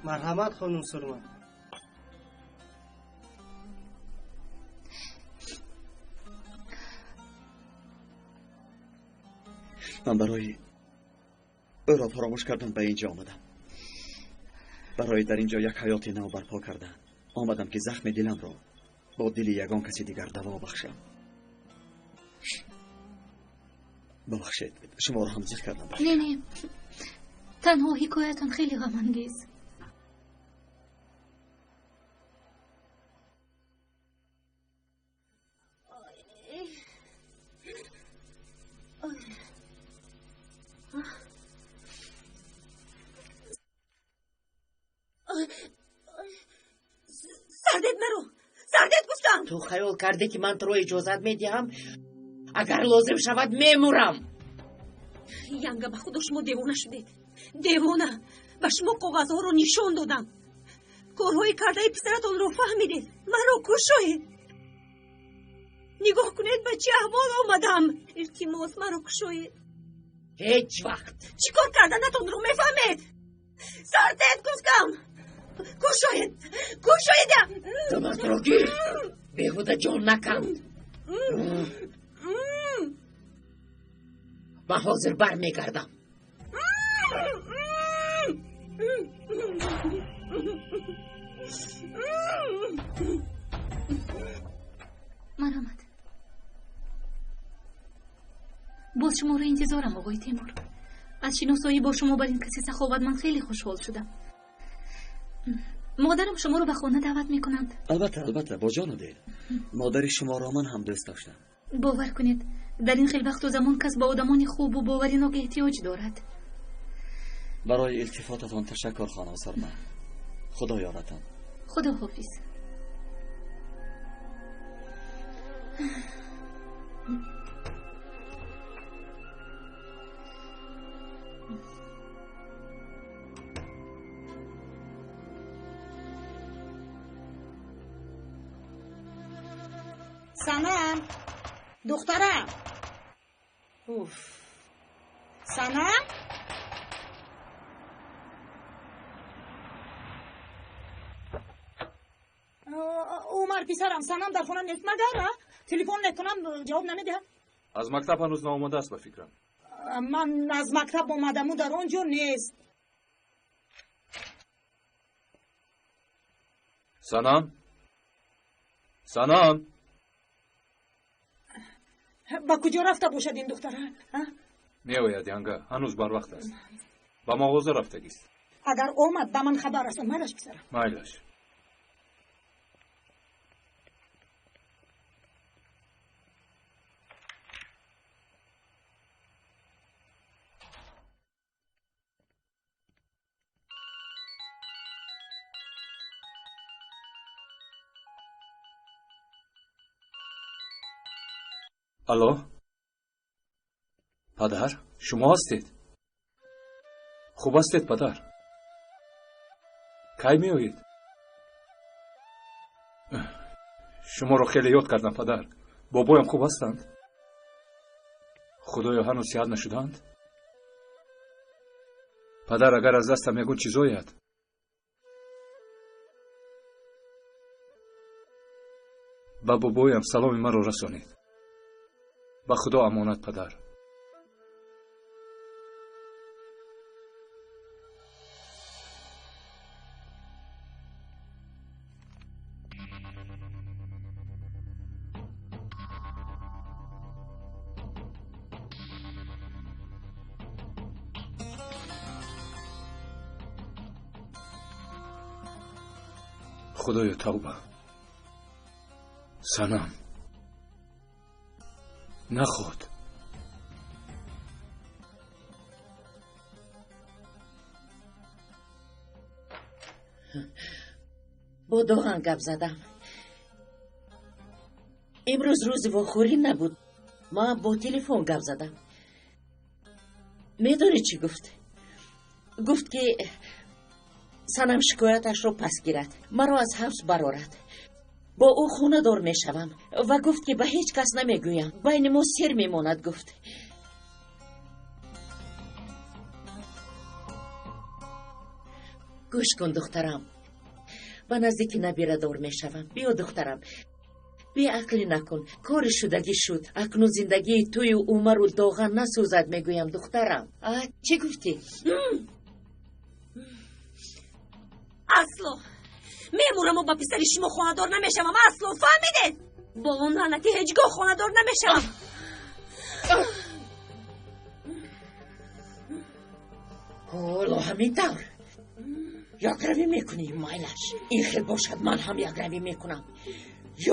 Марҳамат, хонум Сурма. Ман барои ӯро фаромӯш кардан ба инҷо омадам. Барои дар инҷо як ҳаёти нав барпо кардан омадам, ки захми диламро бо дили ягон каси дигар даво бахшам. Бубахшед, шуморо ҳам зиқ кардам. Не, не, танҳо ҳикоятон хеле ғамангез. Сардед маро! Сардед гуфтам! Ту хаёл кардӣ, ки ман туро иҷозат медиҳам? Агар лозим шавад, мемурам. Янга, ба худо шумо девона шудед. Девона! Ба шумо коғазҳоро нишон додам. Корҳои кардаи писаратонро фаҳмидед. Маро кушоед. Нигоҳ кунед, ба чӣ аҳвол омадам. Илтимос, маро кушоед. Ҳеҷ вақт. Чӣ кор карданатонро мефаҳмед? Сардед гуфтам! Кушоед! Кушоед! Думатро гир! Беҳуда ҷон наканд. Ман ҳозир бармегардам. Марҳамат. Боз шуморо интизорам, оғои Темур. Аз шиносоӣ бо шумо бар ин каси саховатманд хеле хушҳол шудам. Модарам шуморо ба хона даъват мекунанд. Албатта, албатта, бо ҷону дил. Модари шуморо ман ҳам дӯст доштам. Бовар кунед, дар ин хел вақту замон кас ба одамони хубу боваринок эҳтиёҷ дорад. Барои илтифотатон ташаккур, хонум Сурма. Худо ёратон. Худо ҳофиз. Санам, духтарам. Уф. Санам? Умар писарам, Санам дар хона нест магар? Телефон мекунам, ҷавоб намедиҳад. Аз мактаб ҳанӯз наомадааст ба фикрам. Ман аз мактаб омадаму дар он ҷо нест. Санам? Санам? Ба куҷо рафта бошад ин духтара? Меояд, янга, ҳанӯз барвақт аст. Ба мағоза рафтагист. Агар омад, ба ман хабар расон. Майлаш, писарам. Майлаш. Алло? Падар, шумо ҳастед? Хуб ҳастед, падар? Кай меоед? Шуморо хеле ёд кардам, падар. Бобоям хуб ҳастанд? Худоё, ҳанӯз сиҳат нашудаанд? Падар, агар аз дастам ягон чиз ояд, ба бобоям саломи маро расонед. Ба Худо амонат, падар. Худоё, тавба. Санам. Наход. Бо Доған гап задам. Имрӯз рӯзи вохӯрӣ набуд. Ман бо телефон гап задам. Медонӣ чӣ гуфт? Гуфт ки Санам шикояташро пас гирад, маро аз ҳабс барорад. Бо ӯ хонадор мешавам ва гуфт ки ба ҳеҷ кас намегӯям. Байни мо сир мемонад, гуфт. Гӯш кун, духтарам. Ба наздики набирадор мешавам. Биё, духтарам. Беақлӣ накун. Кори шудагӣ шуд. Акнун зиндагии тую Умару Доған насӯзад, мегӯям, духтарам. А чӣ гуфтӣ? Асло мемураму ба писари шумо хонадор намешавам. Асло, фаҳмидед? Бо он лаънатӣ ҳеҷ гоҳ хонадор намешавам. Ҳоло ҳамин тавр якравӣ мекунӣ, майлаш. Ин хел бошад, ман ҳам якравӣ мекунам.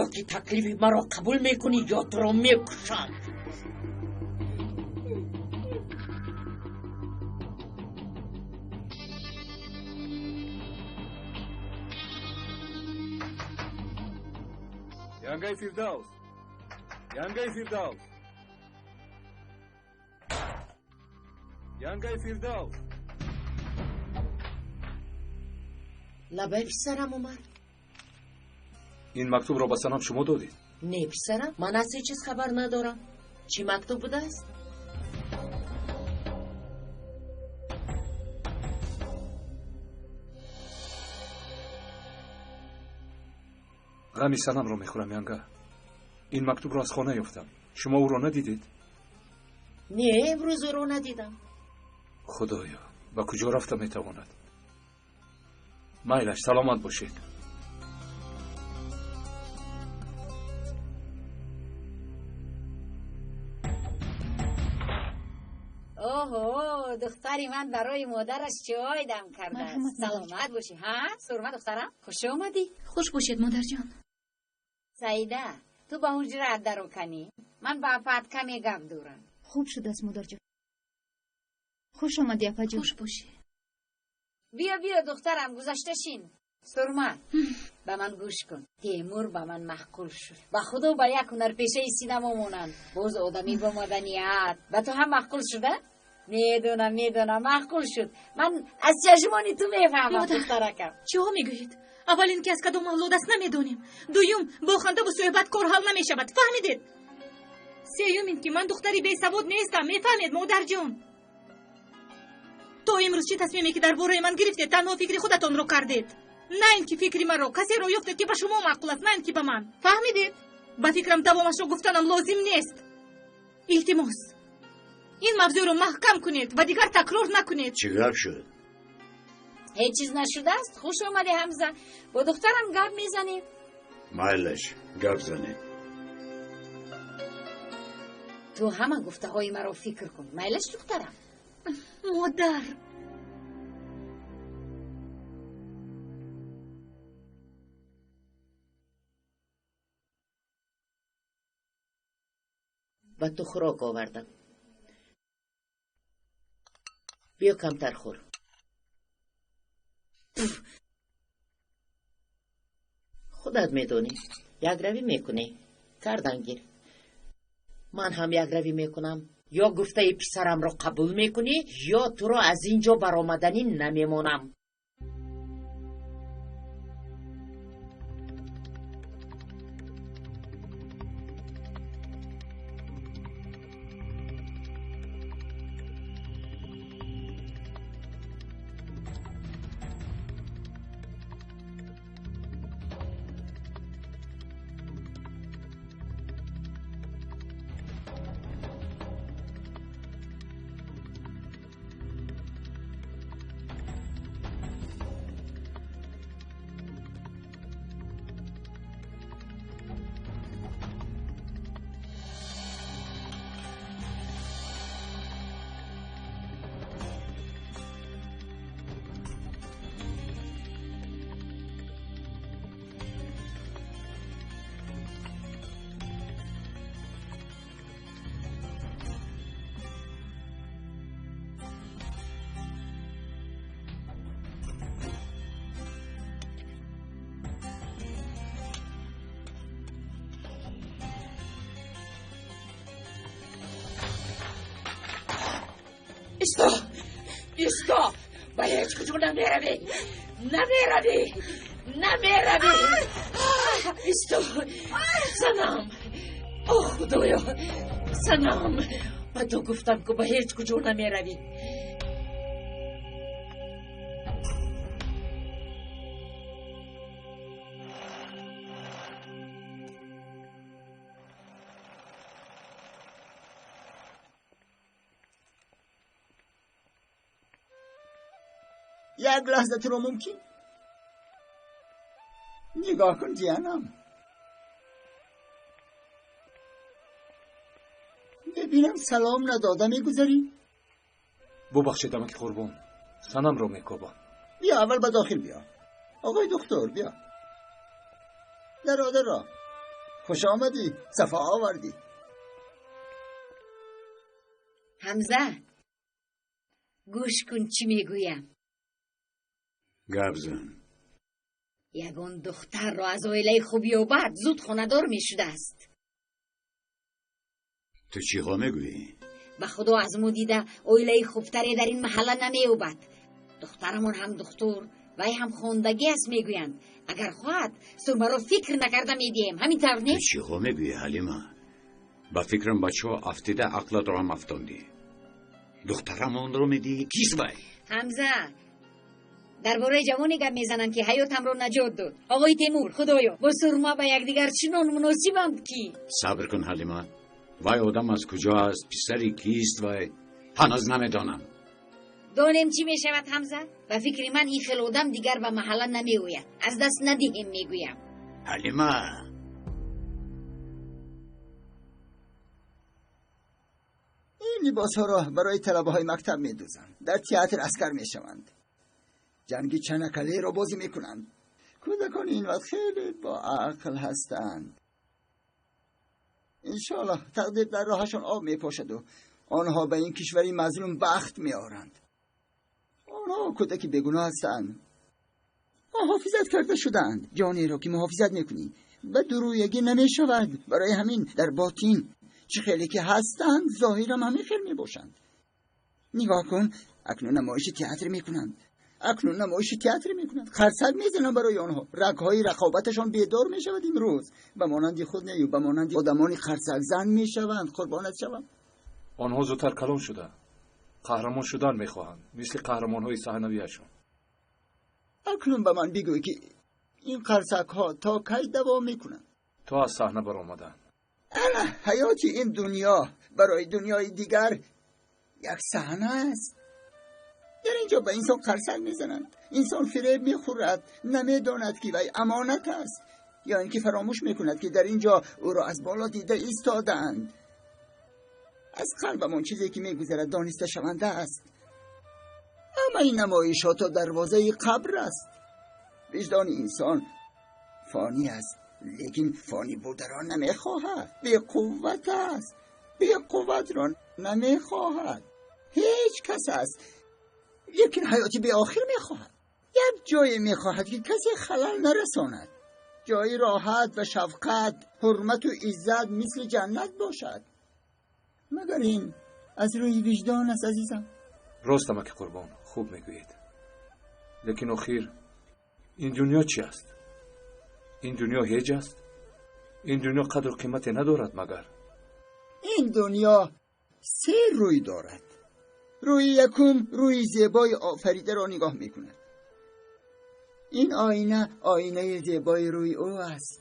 Ё ки таклифи маро қабул мекунӣ, ё туро мекушам. Янгаи Фирдавс! Янгаи Фирдавс! Янгаи Фирдавс! Лабай, писарам Умар. Ин мактубро ба Санам шумо додед? Не, писарам, ман аз ҳеҷ чиз хабар надорам. Чӣ мактуб будааст? Ғами Санамро мехӯрам, янга. Ин мактубро аз хона ёфтам. Шумо ӯро надидед? Не, имрӯз ӯро надидам. Худоё, ба куҷо рафта метавонад? Майлаш, саломат бошед. Оҳо, духтари ман барои модараш чой дам кардааст. Саломат бошӣ. Ҳа, Сурма духтарам, хуш омадӣ. Хуш бошед, модарҷон. Саида, ту ба ҳуҷраат даро канӣ. Ман ба апаат каме гап дорам. Хуб шудааст, модарҷон. Хуш омадӣ, апаҷон. Хуш бошӣ. Биё, биё, духтарам, гузашта шин. Сурма, ба ман гӯш кун. Темур ба ман маъқул шуд. Ба худо ба як ҳунарпешаи синамо монанд. Боз одамӣ бо маданият. Ба ту ҳам маъқул шуда? Медонам, медонам, маъқул шуд. Ман аз чашмони ту мефаҳмам, духтаракам. Чиҳо мегӯед? Аввал ин ки аз кадом авлод аст намедонем. Дуюм, бо хандаву суҳбат кор ҳал намешавад. Фаҳмидед? Сеюм ин ки ман духтари бесавод нестам. Мефаҳмед, модарҷон? То имрӯз чӣ тасмиме ки дар бораи ман гирифтед, танҳо фикри худатонро кардед. На ин ки фикри маро касеро ёфтед ки ба шумо маъқул аст, на ин ки ба ман. Фаҳмидед? Ба фикрам давомашро гуфтанам лозим нест. Илтимос, ин мавзӯъро маҳкам кунед ва дигар такрор накунед. Чӣ гап шуд? Ҳеҷ чиз нашудааст. Хуш омадӣ, Ҳамза. Бо духтарам гап мезанед. Майлаш, гап занед. Ту ҳама гуфтаҳои маро фикр кун. Майлаш, духтарам. Модар, ба ту хӯрок овардам. Биё камтар хӯр. Худат медонӣ, якравӣ мекунӣ. Кардан гир. Ман ҳам якравӣ мекунам. Ё гуфтаи писарамро қабул мекунӣ, ё туро аз ин ҷо баромаданӣ намемонам. Исто! Исто! Ба ҳеҷ куҷо намеравӣ! Намеравӣ! Намеравӣ! Исто! Санам! О, Худоё! Санам! Ба ту гуфтам, ки ба ҳеҷ куҷо намеравӣ. یک لحظه تو رو ممکن نگاه کن جیانم. ببینم سلام نداده میگذری. ببخشید امک قربون، سنم رو میکوبم. بیا اول به داخل بیا. آقای دکتر بیا. درا درا. خوش آمدی، صفا آوردی. حمزه، گوش کن چی میگویم. گپ زن. یگان دختر را از عائله خوب یابد زود خانه‌دار میشده است. تو چی ها میگویی؟ به خدا از مو دیده عائله خوبتری در این محله نمییابد. دخترمان هم دکتر وی هم خواندگی است میگویند. اگر خواهد سرمه را فکر نکرده میدیم. همین طور نیست؟ تو چی ها میگویی حلیمه؟ با فکرم بچه ها افتیده عقلت را هم افتاندی. دخترمان رو میدی کیست وی؟ حمزه، درباره جوانی گپ میزنند که حیاتم را نجات داد. آقای تیمور، خدایا با سرما به یکدیگر چنان مناسبند که. صبر کن حلیمه، Вай одам аз куҷо аст, писари кист, вай ҳанӯз намедонам. Донем чӣ мешавад, Ҳамза? Ба фикри ман ин хел одам дигар ба маҳалла намеояд. Аз даст надиҳем, мегӯям. Ҳалима, ин либосҳоро барои талабаҳои мактаб медӯзанд, дар театр аскар мешаванд, ҷанги чанакалеро бозӣ мекунанд. Кӯдакони ин вақт хеле боақл ҳастанд. Иншоаллоҳ тақдир дар роҳашон об мепошаду онҳо ба ин кишвари мазлум бахт меоранд. Онҳо кӯдаки бегуноҳ ҳастанд, муҳофизат карда шудаанд. Ҷонеро ки муҳофизат мекунӣ ба дурӯягӣ намешавад. Барои ҳамин дар ботин чӣ хеле ки ҳастанд, зоҳирам ҳамин хел мебошанд. Нигоҳ кун, акнун намоиши театр мекунанд, акнун намоиши театр мекунанд. Қарсак мезананд барои онҳо. Рагҳои рақобаташон бедор мешавад. Имрӯз ба монанди худ нею ба монанди одамони қарсакзан мешаванд. Қурбонат шавам. Онҳо зудтар калон шуда қаҳрамон шудан мехоҳанд, мисли қаҳрамонҳои саҳнавиашон. Акнун ба ман бигӯй, ки ин қарсакҳо то кай давом мекунанд? То аз саҳна баромаданд. Ана ҳаёти ин дунё барои дунёи дигар як саҳна аст. Дар инҷо ба инсон қарсак мезананд, инсон фиреб мехӯрад, намедонад ки вай амонат аст, ё ин ки фаромӯш мекунад, ки дар инҷо ӯро аз боло дида истодаанд. Аз қалбамон чизе ки мегузарад дониста шаванда аст. Ҳамаи намоишҳо то дарвозаи қабр аст. Виҷдони инсон фонӣ аст, лекин фонӣ бударо намехоҳад. Беқувват аст, беқувватро намехоҳад. Ҳеҷ кас аст, лекин ҳаёти беохир мехоҳад. Як ҷое мехоҳад, ки касе халал нарасонад, ҷои роҳат ва шафқат, ҳурмату иззат мисли ҷаннат бошад. Магар ин аз рӯи виҷдон аст, азизам? Рост, амаки Қурбон, хуб мегӯед, лекин охир ин дунё чи аст? Ин дунё ҳеҷ аст. Ин дунё қадру қимате надорад. Магар ин дунё се рӯй дорад. Рӯи якум рӯи зебои офаридаро нигоҳ мекунад. Ин оина оинаи зебои рӯи ӯ аст.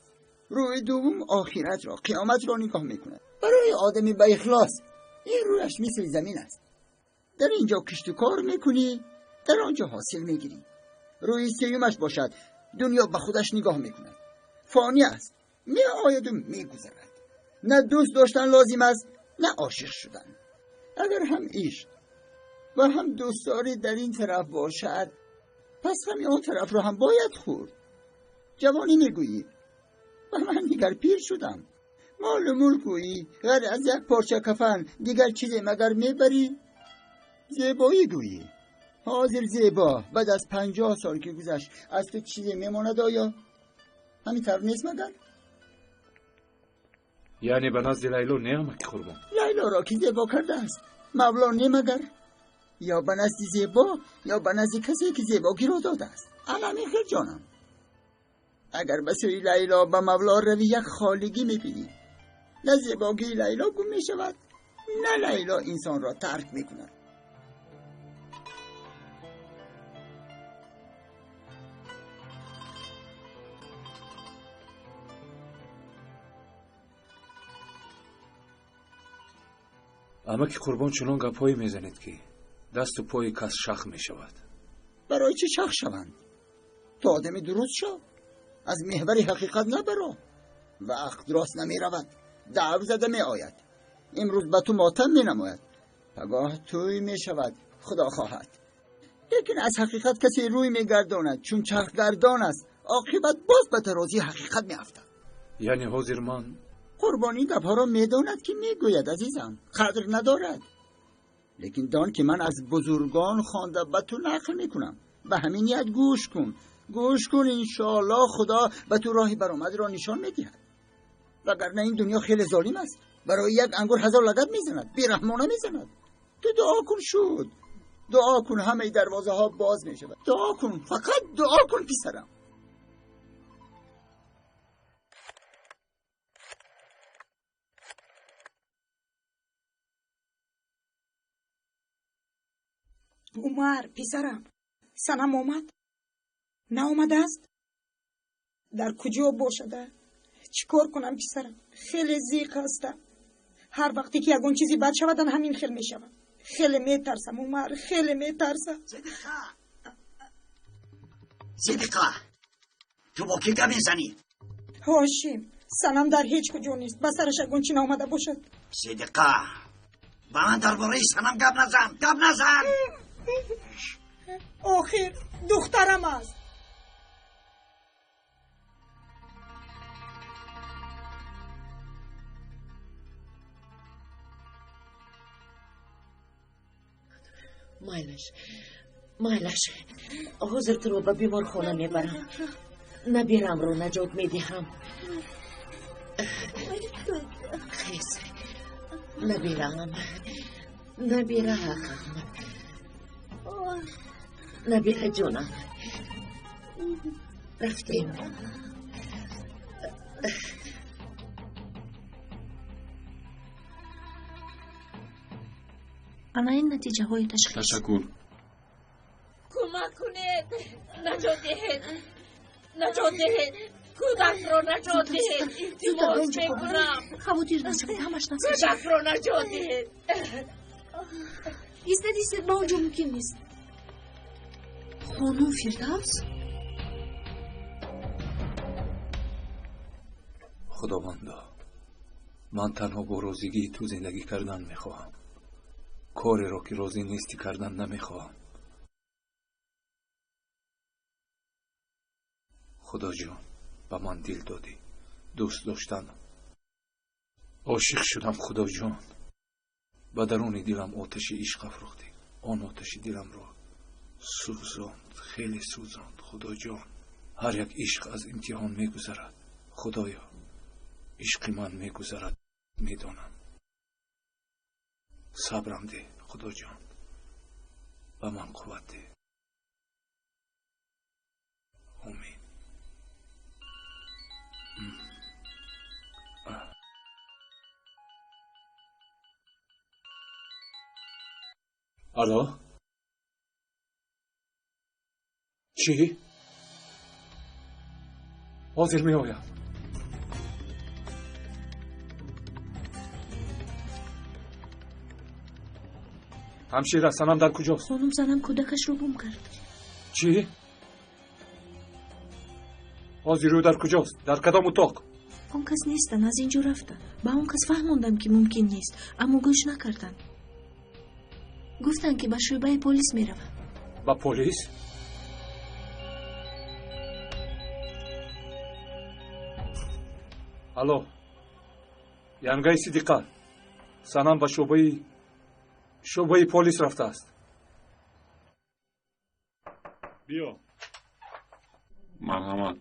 Рӯи дуввум охиратро, қиёматро нигоҳ мекунад. Барои одами ба ихлос ин рӯяш мисли замин аст. Дар ин ҷо кишту кор мекунӣ, дар он ҷо ҳосил мегирӣ. Рӯи сеюмаш бошад, дунё ба худаш нигоҳ мекунад. Фонӣ аст, меояду мегузарад. На дӯст доштан лозим аст, на ошиқ шудан. Агар ҳам ишқ ва ҳам дӯстдорӣ дар ин тараф бошад, пас ҳами он тарафро ҳам бояд хӯрд. Ҷавонӣ мегӯӣ, ва ман дигар пир шудам. Молу мулк гӯӣ, ғайр аз як порча кафан дигар чизе магар мебарӣ? Зебоӣ гӯӣ, ҳозир зебо, баъд аз 50 сол ки гузашт, аз ту чизе мемонад оё? Ҳамин тавр нест магар? Яъне ба назди Лайло не, амаки Қурбон? Лайлоро ки зебо кардааст, Мавло не магар? Ё ба назди зебо, ё ба назди касе ки зебогиро додааст. Ана хел, ҷонам, агар ба сӯи Лайло ба Мавло равӣ, як холигӣ мебинӣ. На зебогии Лайло гум мешавад, на Лайло инсонро тарк мекунад. Амаки Қурбон, чунон гапҳое мезанед, ки дасту пои кас шах мешавад. Барои чӣ шах шаванд? Ту одами дуруст шав, аз меҳвари ҳақиқат набаро. Вақт рост намеравад, давр зада меояд. Имрӯз ба ту мотам менамояд, пагоҳ тӯй мешавад, худо хоҳад. Лекин аз ҳақиқат касе рӯй мегардонад, чун чархгардон аст, оқибат боз ба тарозии ҳақиқат меафтад. Яъне ҳозир ман Қурбон ин гапҳоро медонад, ки мегӯяд, азизам, қадр надорад. Лекин дон, ки ман аз бузургон хонда ба ту нақл мекунам. Ба ҳамин ният гӯш кун, гӯш кун. Иншоаллоҳ худо ба ту роҳи баромадро нишон медиҳад. Вагарна ин дунё хеле золим аст. Барои як ангур ҳазор лагат мезанад, бераҳмона мезанад. Ту дуо кун, шуд, дуо кун, ҳамаи дарвозаҳо боз мешавад. Дуо кун, фақат дуо кун, писарам. Умар, писарам, Санам омад? Наомадааст? Дар куҷо бошада? Чӣ кор кунам, писарам? Хеле зиқ ҳастам. Ҳар вақте ки ягон чизи бад шавад, ан ҳамин хел мешавад. Хеле метарсам, Умар, хеле метарсам. Сидиқа, ту бо кӣ гап мезанӣ? Ҳошим, Санам дар ҳеҷ куҷо нест. Ба сараш ягон чӣ наомада бошад. Сидиқа, ба ман дар бораи Санам гап назан, гап назан. Охир духтарам аст. Майлаш, майлаш, ҳозир туро ба беморхона мебарам. Набирамро наҷот медиҳам. Хез, набирам, набирам, набираҷонам. Рафтем. Ана ин натиҷаҳои ташхис. Ташаккур. Кӯмак кунед, наҷот диҳед, наҷот диҳед, кӯдакро наҷот диҳед. Илтимос мекунам. Хавотир нашавед, ҳамаш наз мешавад. Кӯдакро наҷот диҳед. Истед, истед, ба он ҷо мумкин нест. Хонум Фирдавс? Худовандо, ман танҳо бо розигии ту зиндагӣ кардан мехоҳам. Кореро ки розӣ нестӣ кардан намехоҳам. Худоҷон, ба ман дил додӣ, дӯст доштан. Ошиқ шудам, Худоҷон. Ба даруни дилам оташи ишқ афрӯхтӣ. Он оташи диламро сӯзонд, хеле сӯзонд, Худоҷон. Ҳар як ишқ аз имтиҳон мегузарад. Худоё, ишқи ман мегузарад, медонам. Сабрам деҳ, Худоҷон. Ба ман қувват деҳ. Омин. Алло? Чӣ? Ҳозир меоям. Ҳамшира, Санам дар куҷост? Хонум Санам кӯдакашро гум кард. Чӣ? Ҳозир ӯ дар куҷост? Дар кадом утоқ? Он кас нестанд, аз ин ҷо рафтанд. Ба он кас фаҳмондам, ки мумкин нест, аммо гӯш накарданд. Гуфтанд, ки ба шӯъбаи полис мераванд. Ба полис? Алло, янгаи Сидиқа, Санам ба шӯъбаи полис рафтааст. Биё. Марҳамат,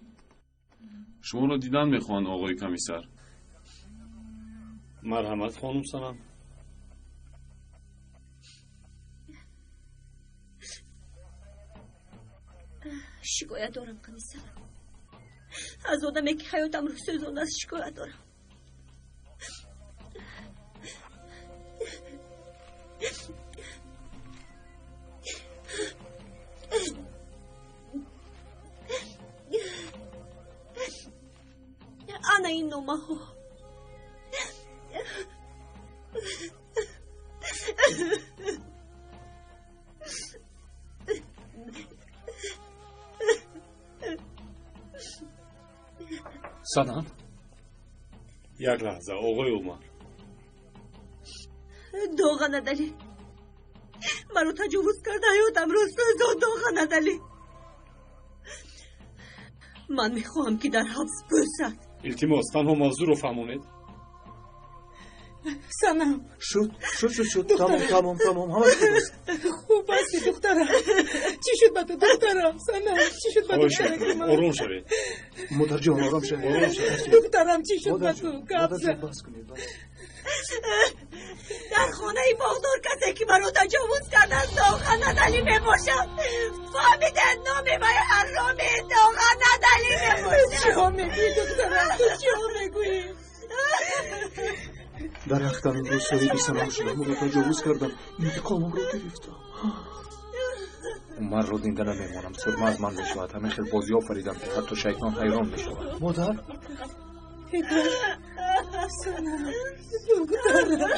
шуморо дидан мехоҳанд, оғои комиссар. Марҳамат, хонум Санам. Шикоят дорам, комиссар. Аз одаме ки ҳаётамро сӯзондааст шикоят дорам. Ана ин номаҳо. Санам? Як лаҳза, оғои Умар. Доға надалӣ. Маро таҷовуз карда, ҳаётамро сӯзонд, доға надалӣ. Ман мехоҳам, ки дар ҳабс пӯсад. Илтимос, танҳо мавзӯъро фаҳмонед. Санам. Шуд, шуд, шуд, шуд. Тамом, тамом, тамом, ҳамаш хуб аст. Хуб ҳасти, духтарам. Чӣ шуд ба ту, духтарам? Санам, чӣ шуд ба духтараки ман? Ором шавед. Модарҷон, ором шавед. Ором шавед. Духтарам, чӣ шуд ба ту? Гап зан. Бас кунед, бас. Дар хонаи боғдор касе ки маро таҷовуз кардааст Доға Надалӣ мебошад. Фаҳмидед, номи вай ҳароми Доға Надалӣ мебошад. Чиҳо мегӯӣ, духтарам? Ту чиҳо мегӯӣ? Дар ҳақтан имрӯз соҳиби Санам шудам, ӯро таҷовуз кардам, интиқомамро гирифтам. Умарро динда намемонам, сурма аз ман мешавад. Ҳамин хел бозӣ офаридам, ки ҳатто шайтон ҳайрон мешавад. Модар? Санам, духтарам.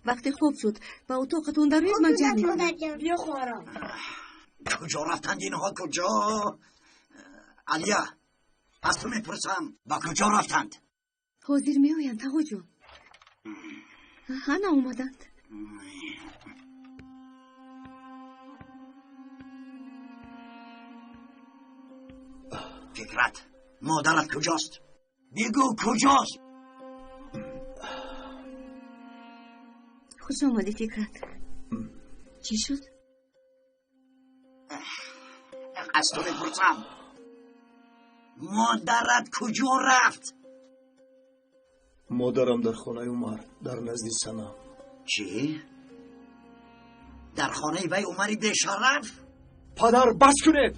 Вақте хоб шуд ба утоқатон дароед, ман ҷамъ мекунам. Биё, хоҳарам. Куҷо рафтанд инҳо, куҷо? Алия, аз ту мепурсам, ба куҷо рафтанд? Ҳозир меоянд, тағоҷон. Ана омаданд. Фикрат, модарат куҷост? Бигӯ, куҷост? Хуш омадӣ, Фикрат. Чӣ шуд? Аз ту мепурсам, модарат куҷо рафт? Модарам дар хонаи Умар, дар назди Санам. Чӣ? Дар хонаи вай Умари бешараф? Падар, бас кунед!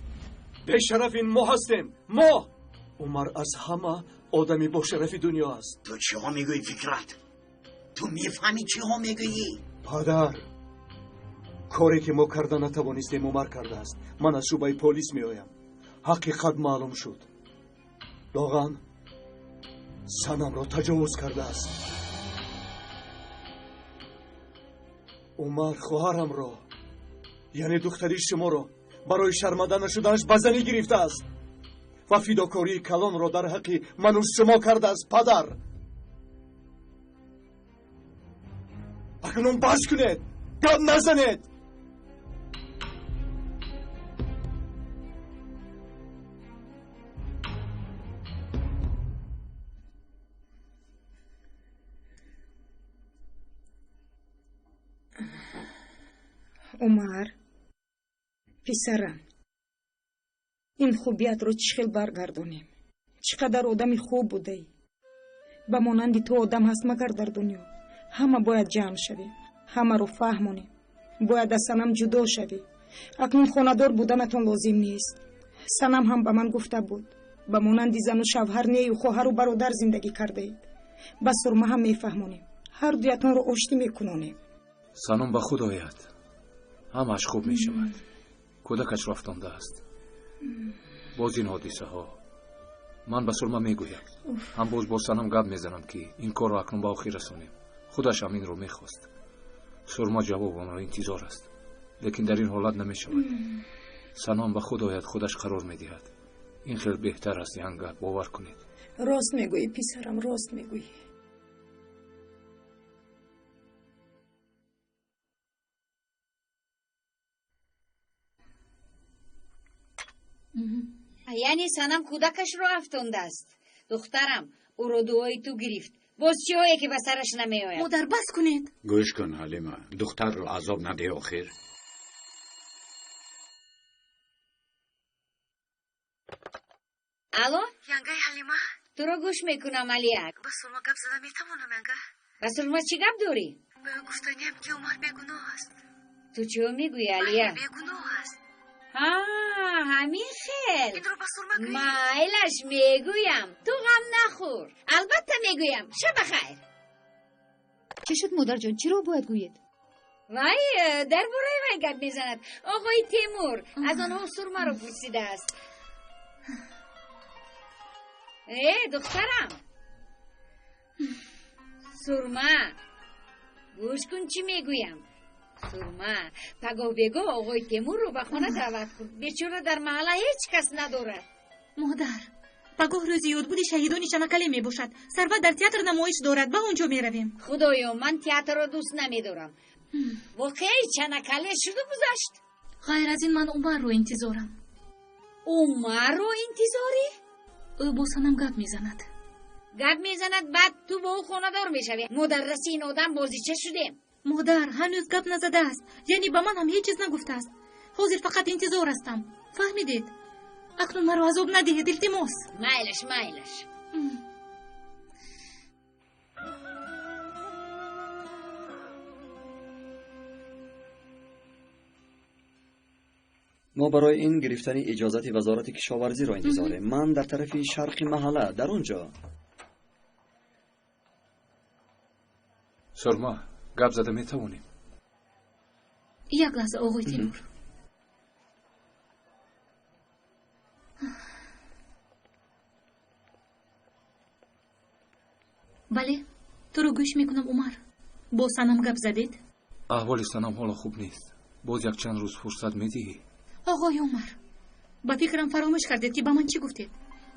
Бешараф ин мо ҳастем, мо! Умар аз ҳама одами бошарафи дунё аст. Ту чиҳо мегӯӣ, Фикрат? Ту мефаҳмӣ чиҳо мегӯӣ? Падар, коре ки мо карда натавонистем, Умар кардааст. Ман аз шӯъбаи полис меоям. Ҳақиқат маълум шуд. Доған Санамро таҷовуз кардааст. Умар хоҳарамро, яъне духтари шуморо, барои шарманда нашуданаш ба занӣ гирифтааст ва фидокории калонро дар ҳаққи ману шумо кардааст, падар. Акнун бас кунед, гап назанед. Умар, писарам, ин хубиятро чӣ хел баргардонем? Чӣ қадар одами хуб будаӣ. Ба монанди ту одам ҳаст магар дар дунё? Ҳама бояд ҷамъ шавем, ҳамаро фаҳмонем. Бояд аз Санам ҷудо шавӣ. Акнун хонадор буданатон лозим нест. Санам ҳам ба ман гуфта буд, ба монанди зану шавҳар нею хоҳару бародар зиндагӣ кардаед. Ба Сурма ҳам мефаҳмонем, ҳар дуятонро оштӣ мекунонем. Санам ба худ ояд, ҳамааш хуб мешавад. Кӯдакашро афтондааст. Боз ин ҳодисаҳо. Ман ба Сурма мегӯям, ҳам боз бо Санам гап мезанам, ки ин корро акнун ба охир расонем. Худаш ҳам инро мехост. Сурма ҷавобамро интизор аст, лекин дар ин ҳолат намешавад. Санам ба худ ояд, худаш қарор медиҳад. Ин хел беҳтар аст, янга, бовар кунед. Рост мегӯӣ, писарам, рост мегӯӣ. Яъне Санам кӯдакашро афтондааст. Духтарам, ӯро дуои ту гирифт. Боз чиҳое ки ба сараш намеояд? Модар, бас кунед. Гӯш кун, Ҳалима, духтарро азоб надеҳ охир. Алло? Янгаи Ҳалима? Туро гӯш мекунам, Алия. Ба Сурма гап зада метавонам, янга? Ба Сурма чӣ гап дорӣ? Ба ӯ гуфтаниям, ки Умар бегуноҳ аст. Ту чиҳо мегӯӣ, Алия? Бегуноҳ аст. Ҳа, ҳамин хел. Инро ба Сурма гӯӣ. Майлаш, мегӯям. Ту ғам нахӯр. Албатта мегӯям. Шаба хайр. Чӣ шуд, модарҷон? Чиро бояд гӯед? Вай дар бораи вай гап мезанад. Оғои Темур аз онҳо Сурмаро пурсидааст. Э, духтарам, Сурма, гӯш кун чӣ мегӯям. Сурма, пагоҳ бегоҳ оғои Темурро ба хона даъват кун. Бечора дар маҳалла ҳеҷ кас надорад. Модар, пагоҳ рӯзи ёдбуди шаҳидони Чанакале мебошад. Сарват дар театр намоиш дорад, ба он ҷо меравем. Худоё, ман театрро дӯст намедорам. Воқеаи Чанакале шуду гузашт. Ғайр аз ин ман Умарро интизорам. Умарро интизорӣ? Ӯ бо Санам гап мезанад. Гап мезанад, баъд ту бо ӯ хонадор мешавӣ. Мо дар раси ин одам бозича шудем. Модар, ҳанӯз гап назадааст. Яъне ба ман ҳам ҳеҷ чиз нагуфтааст. Ҳозир фақат интизор ҳастам. Фаҳмидед? Акнун маро азоб надиҳед, илтимос. Майлаш, майлаш. Мо барои ин гирифтани иҷозати вазорати кишоварзиро интизорем. Ман дар тарафи шарқи маҳалла, дар он ҷо. Сурма, гап зада метавонем? Як лаҳза, оғои Темур. Бале, туро гӯш мекунам, Умар. Бо Санам гап задед? Аҳволи Санам ҳоло хуб нест. Боз якчанд рӯз фурсат медиҳӣ? Оғои Умар, ба фикрам фаромӯш кардед, ки ба ман чӣ гуфтед.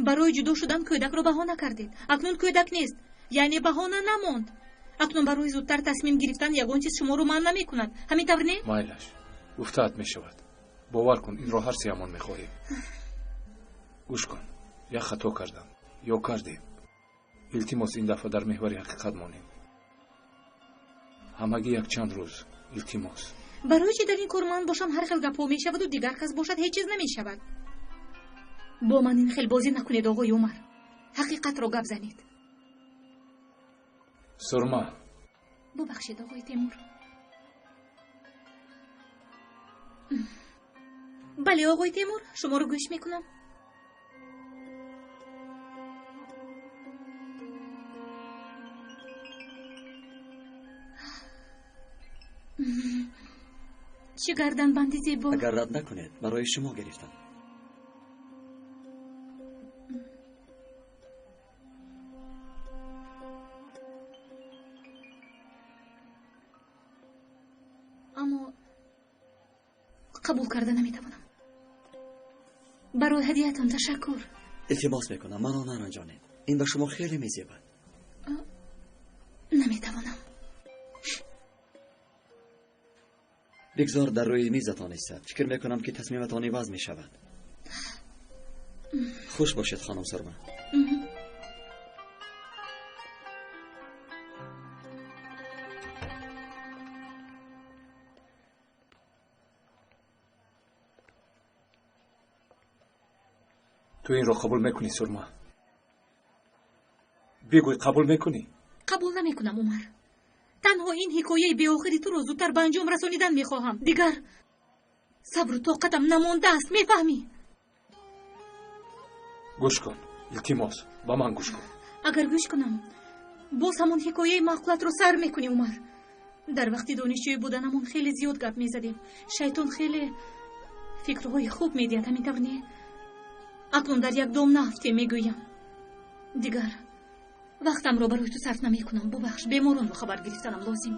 Барои ҷудо шудан кӯдакро баҳона кардед. Акнун кӯдак нест, яъне баҳона намонд. Акнун барои зудтар тасмим гирифтан ягон чиз шуморо манъ намекунад. Ҳамин тавр не? Майлаш, гуфтаат мешавад. Бовар кун, инро ҳар сеамон мехоҳем. Гӯш кун, як хато кардам ё кардем. Илтимос, ин дафъа дар меҳвари ҳақиқат монем. Ҳамагӣ якчанд рӯз, илтимос. Барои чӣ дар ин кор ман бошам ҳар хел гапҳо мешаваду дигар кас бошад ҳеҷ чиз намешавад? Бо ман ин хел бозӣ накунед, оғои Умар. Ҳақиқатро гап занед. Сурма. Бубахшед, оғои Темур. Бале, оғои Темур, шуморо гӯш мекунам. Чӣ гарданбанди зебо! Агар рад накунед, барои шумо гирифтам. Аммо қабул карда наметавонам. Барои ҳадиятон ташаккур. Илтимос мекунам, маро наранҷонед. Ин ба шумо хеле мезебад. Наметавонам. Бигзор дар рӯи мизатон истад. Фикр мекунам, ки тасмиматон иваз мешавад. Хуш бошед, хонум Сурма. Ту инро қабул мекунӣ, Сурма? Бигӯй, қабул мекунӣ? Қабул намекунам, Умар. Танҳо ин ҳикояи беохири туро зудтар ба анҷом расонидан мехоҳам. Дигар сабру тоқатам намондааст, мефаҳмӣ? Гӯш кун, илтимос, ба ман гӯш кун. Агар гӯш кунам, боз ҳамон ҳикояи маъқулатро сар мекунӣ, Умар. Дар вақти донишҷӯӣ буданамон хеле зиёд гап мезадем. Шайтон хеле фикрҳои хуб медиҳад, ҳамин тавр не? Акнун дар як дом наафтем, мегӯям. Дигар вақтамро барои ту сарф намекунам. Бубахш, беморонро хабар гирифтанам лозим.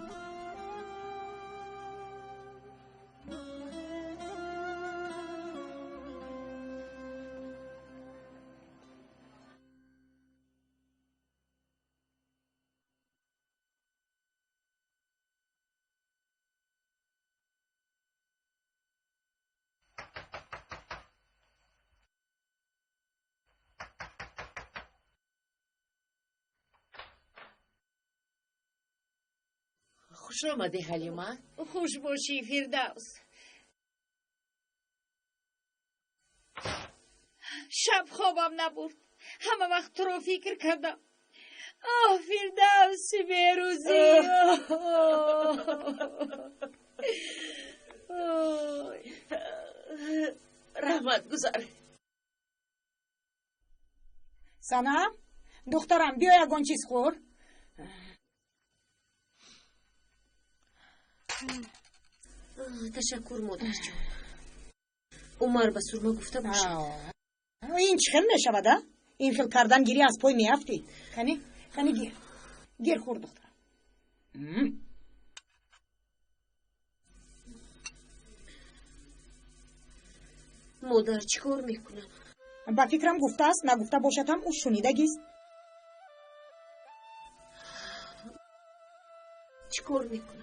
Хуш омадӣ, Ҳалима. Хуш бошӣ, Фирдавс. Шаб хобам набурд. Ҳама вақт туро фикр кардам. Оҳ, Фирдавси берӯзӣ. Раҳмат гузар. Санам, духтарам, биё ягон чиз хӯр. Ташаккур, модарҷон. Умар ба Сурма гуфта бошад. Ин чӣ хел мешавад, а? Ин хел кардан гирӣ аз пой меафтӣ. Қани, қани гир. Гир хӯр, духтарам. Модар, чӣ кор мекунам? Ба фикрам гуфтааст, нагуфта бошад ҳам ӯ шунидагист. Чӣ кор мекунам?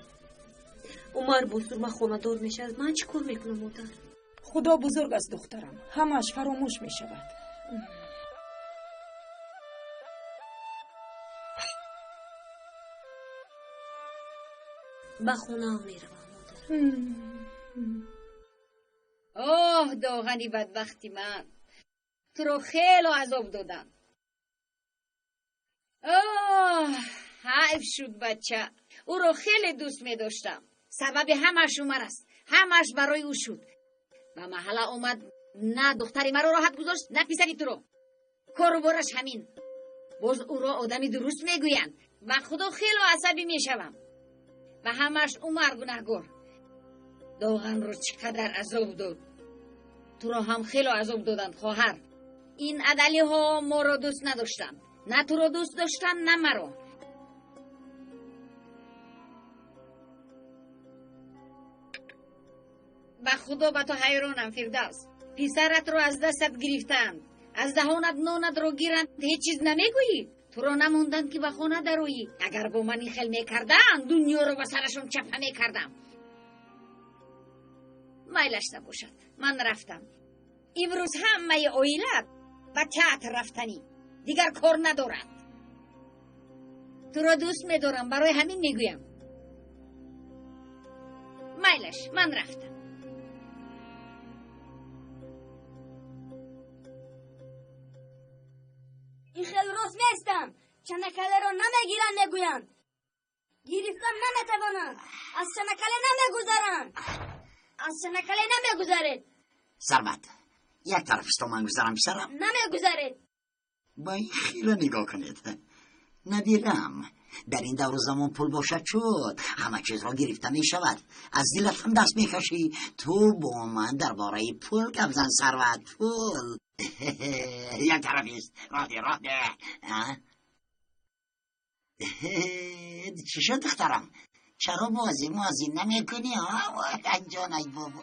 Умар бо Сурма хонадор мешавад. Ман чӣ кор мекунам, модар? Худо бузург аст, духтарам. Ҳамааш фаромӯш мешавад. Ба хонаам меравам, модар. Оҳ, доғани бадбахти ман, туро хело азоб додам. Оҳ, ҳайф шуд, бача. Ӯро хеле дӯст медоштам. Сабаби ҳамааш Умар аст. Ҳамааш барои ӯ шуд. Ба маҳалла омад, на духтари маро роҳат гузошт, на писари туро. Кору бораш ҳамин. Боз ӯро одами дуруст мегӯянд. Ба худо хело асабӣ мешавам. Ва ҳамааш Умар гунаҳгор. Доғанро чӣ қадар азоб дод. Туро ҳам хело азоб доданд, хоҳар. Ин адалиҳо моро дӯст надоштанд. На туро дӯст доштанд, на маро. Ба Худо ба ту ҳайронам, Фирдавс. Писаратро аз дастат гирифтанд, аз даҳонат нонатро гиранд, ҳеҷ чиз намегӯӣ. Туро намонданд, ки ба хона дароӣ. Агар бо ман ин хел мекарданд, дунёро ба сарашон чапа мекардам. Майлаш набошад, ман рафтам. Имрӯз ҳамаи оила ба театр рафтанӣ, дигар кор надорад. Туро дӯст медорам, барои ҳамин мегӯям. Майлаш, ман рафтам. Ин хел рост нестам. Чанакалеро намегиранд, мегӯянд. Гирифтан наметавонанд. Аз чанакале намегузаранд. Аз чанакале намегузаред. Сарват, як тарафисто ман гузарам, писарам. Намегузаред. Ба ин хира нигоҳ кунед. Набирам, дар ин давру замон пул бошад шуд, ҳама чизро гирифта мешавад. Аз дилат ҳам даст мекашӣ. Ту бо ман дар бораи пул гап зан, Сарват, пул. Як тарафист. Роҳ де, роҳ де. Чӣ шуд, духтарам? Чаро бозӣ мозӣ намекунӣ? Ҷон, ай бобо.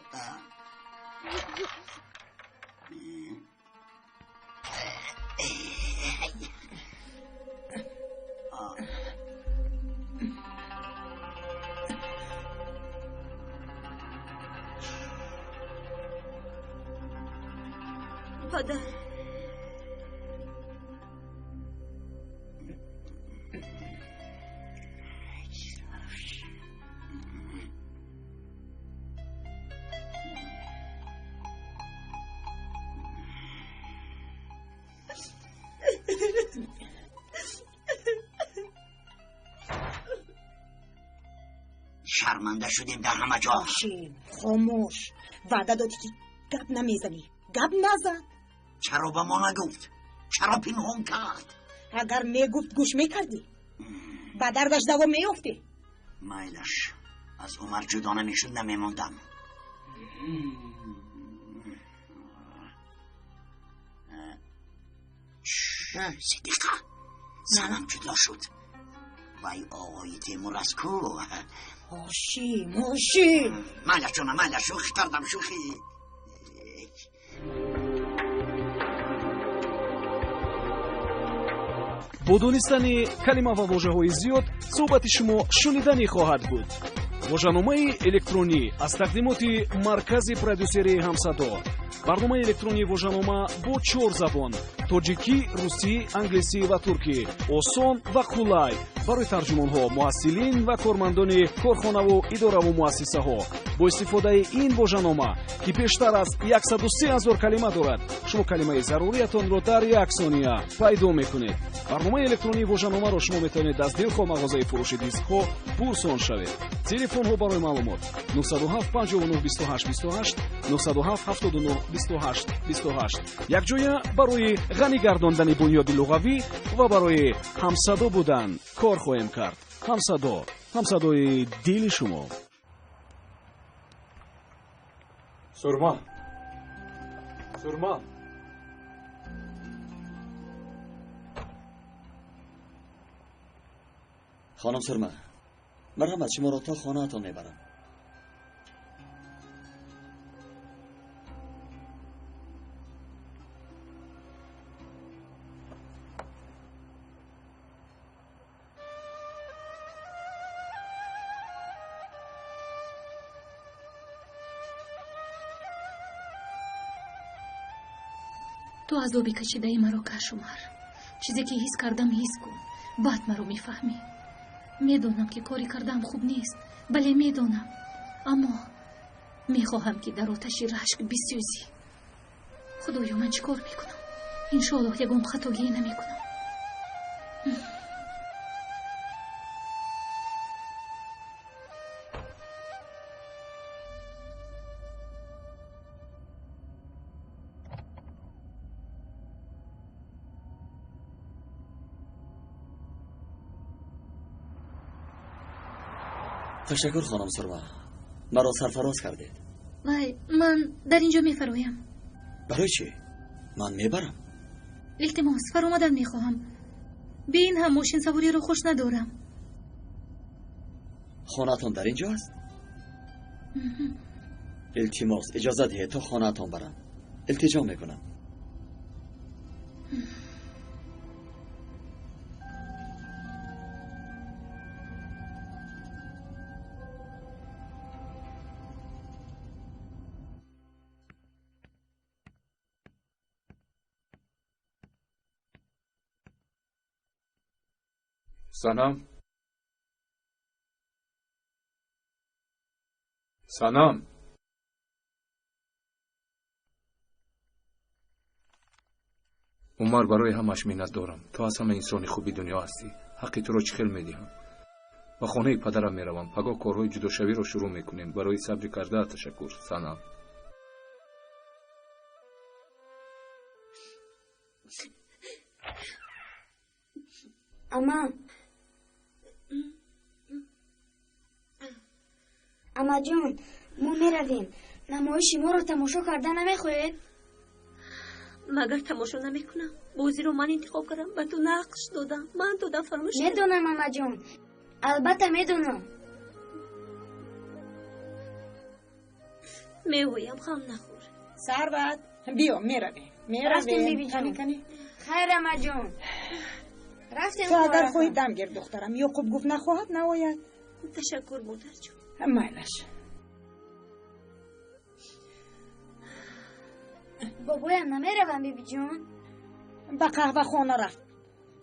Падар, шарманда шудем дар ҳама ҷо. Ҳошим, хомӯш. Ваъда додӣ, ки гап намезанӣ. Гап назан. Чаро ба мо нагуфт? Чаро пинҳон кард? Агар мегуфт, гӯш мекардӣ? Ба дардаш даво меёфтӣ? Майлаш, аз Умар ҷудо намешуд, намемондам. Сидиқа, занам ҷудо шуд. Вай оғои Темур аст ку. Ҳошим, Ҳошим. Майлаш, ҷонам, майлаш, шӯхӣ кардам, шӯхӣ. Бо донистани калима ва вожаҳои зиёд суҳбати шумо шуниданӣ хоҳад буд. Вожаномаи электронӣ аз тақдимоти маркази продюсерии Ҳамсадо. Барномаи электронии вожанома бо чор забон: тоҷикӣ, русӣ, англисӣ ва туркӣ. Осон ва қулай барои тарҷумонҳо, муҳассилин ва кормандони корхонаву идораву муассисаҳо. Бо истифодаи ин вожанома, ки бештар аз 103 ҳазор калима дорад, шумо калимаи заруриятонро дар як сония пайдо мекунед. Барномаи электронии вожаномаро шумо метавонед аз дилхоҳ мағозаи фурӯши дискҳо пурсон шавед. Телефонҳо барои маълумот: 907 59 28 28, 907 79 28 28. Якҷоя барои ғанӣ гардондани бунёди луғавӣ ва барои ҳамсадо будан кор хоҳем кард. Ҳамсадо, ҳамсадои дили шумо. Сурма, Сурма. Хонум Сурма, марҳамат, шуморо то хонаатон мебарам. Ту азоби кашидаи маро каш, Умар. Чизе ки ҳис кардам, ҳис кун, баъд маро мефаҳмӣ. Медонам, ки кори кардаам хуб нест, бале, медонам, аммо мехоҳам, ки дар оташи рашк бисӯзӣ. Худоё, ман чӣ кор мекунам? Иншоаллоҳ, ягон хатогие намекунам. Ташаккур, хонум Сурма, маро сарфароз кардед. Вай, ман дар ин ҷо мефароям. Барои чӣ? Ман мебарам. Илтимос, фаромадан мехоҳам. Бе ин ҳам мошинсавориро хуш надорам. Хонаатон дар ин ҷо аст? Илтимос, иҷоза диҳед то хонаатон барам. Илтиҷо мекунам. Санам, Санам, Умар, барои ҳамаш миннатдорам. Ту аз ҳама инсони хуби дунё ҳастӣ. Ҳаққи туро чӣ хел медиҳам? Ба хонаи падарам меравам. Пагоҳ корҳои ҷудошавиро шурӯъ мекунем. Барои сабри кардаат ташаккур, Санам. Ама, амаҷон, мо меравем. Намоиши моро тамошо карда намехоҳед? Магар тамошо намекунам? Бозиро ман интихоб кардам, ба ту нақш додам, ман додам, фаромӯш. Медонам, амаҷон, албатта медонам. Меоям, ғам нахӯр. Сарват, биё, меравем. Рафтем, Меравем. бибиҷон. Кани, кани. Хайр, амаҷон, рафтем. Ту агар хоҳаракам. хоҳӣ дам гир, духтарам. Ёқуб гуфт нахоҳад, наояд. Ташаккур, модарҷон. Майлаш. Бобоям намеравам, бибиҷон. Ба қаҳвахона рафт.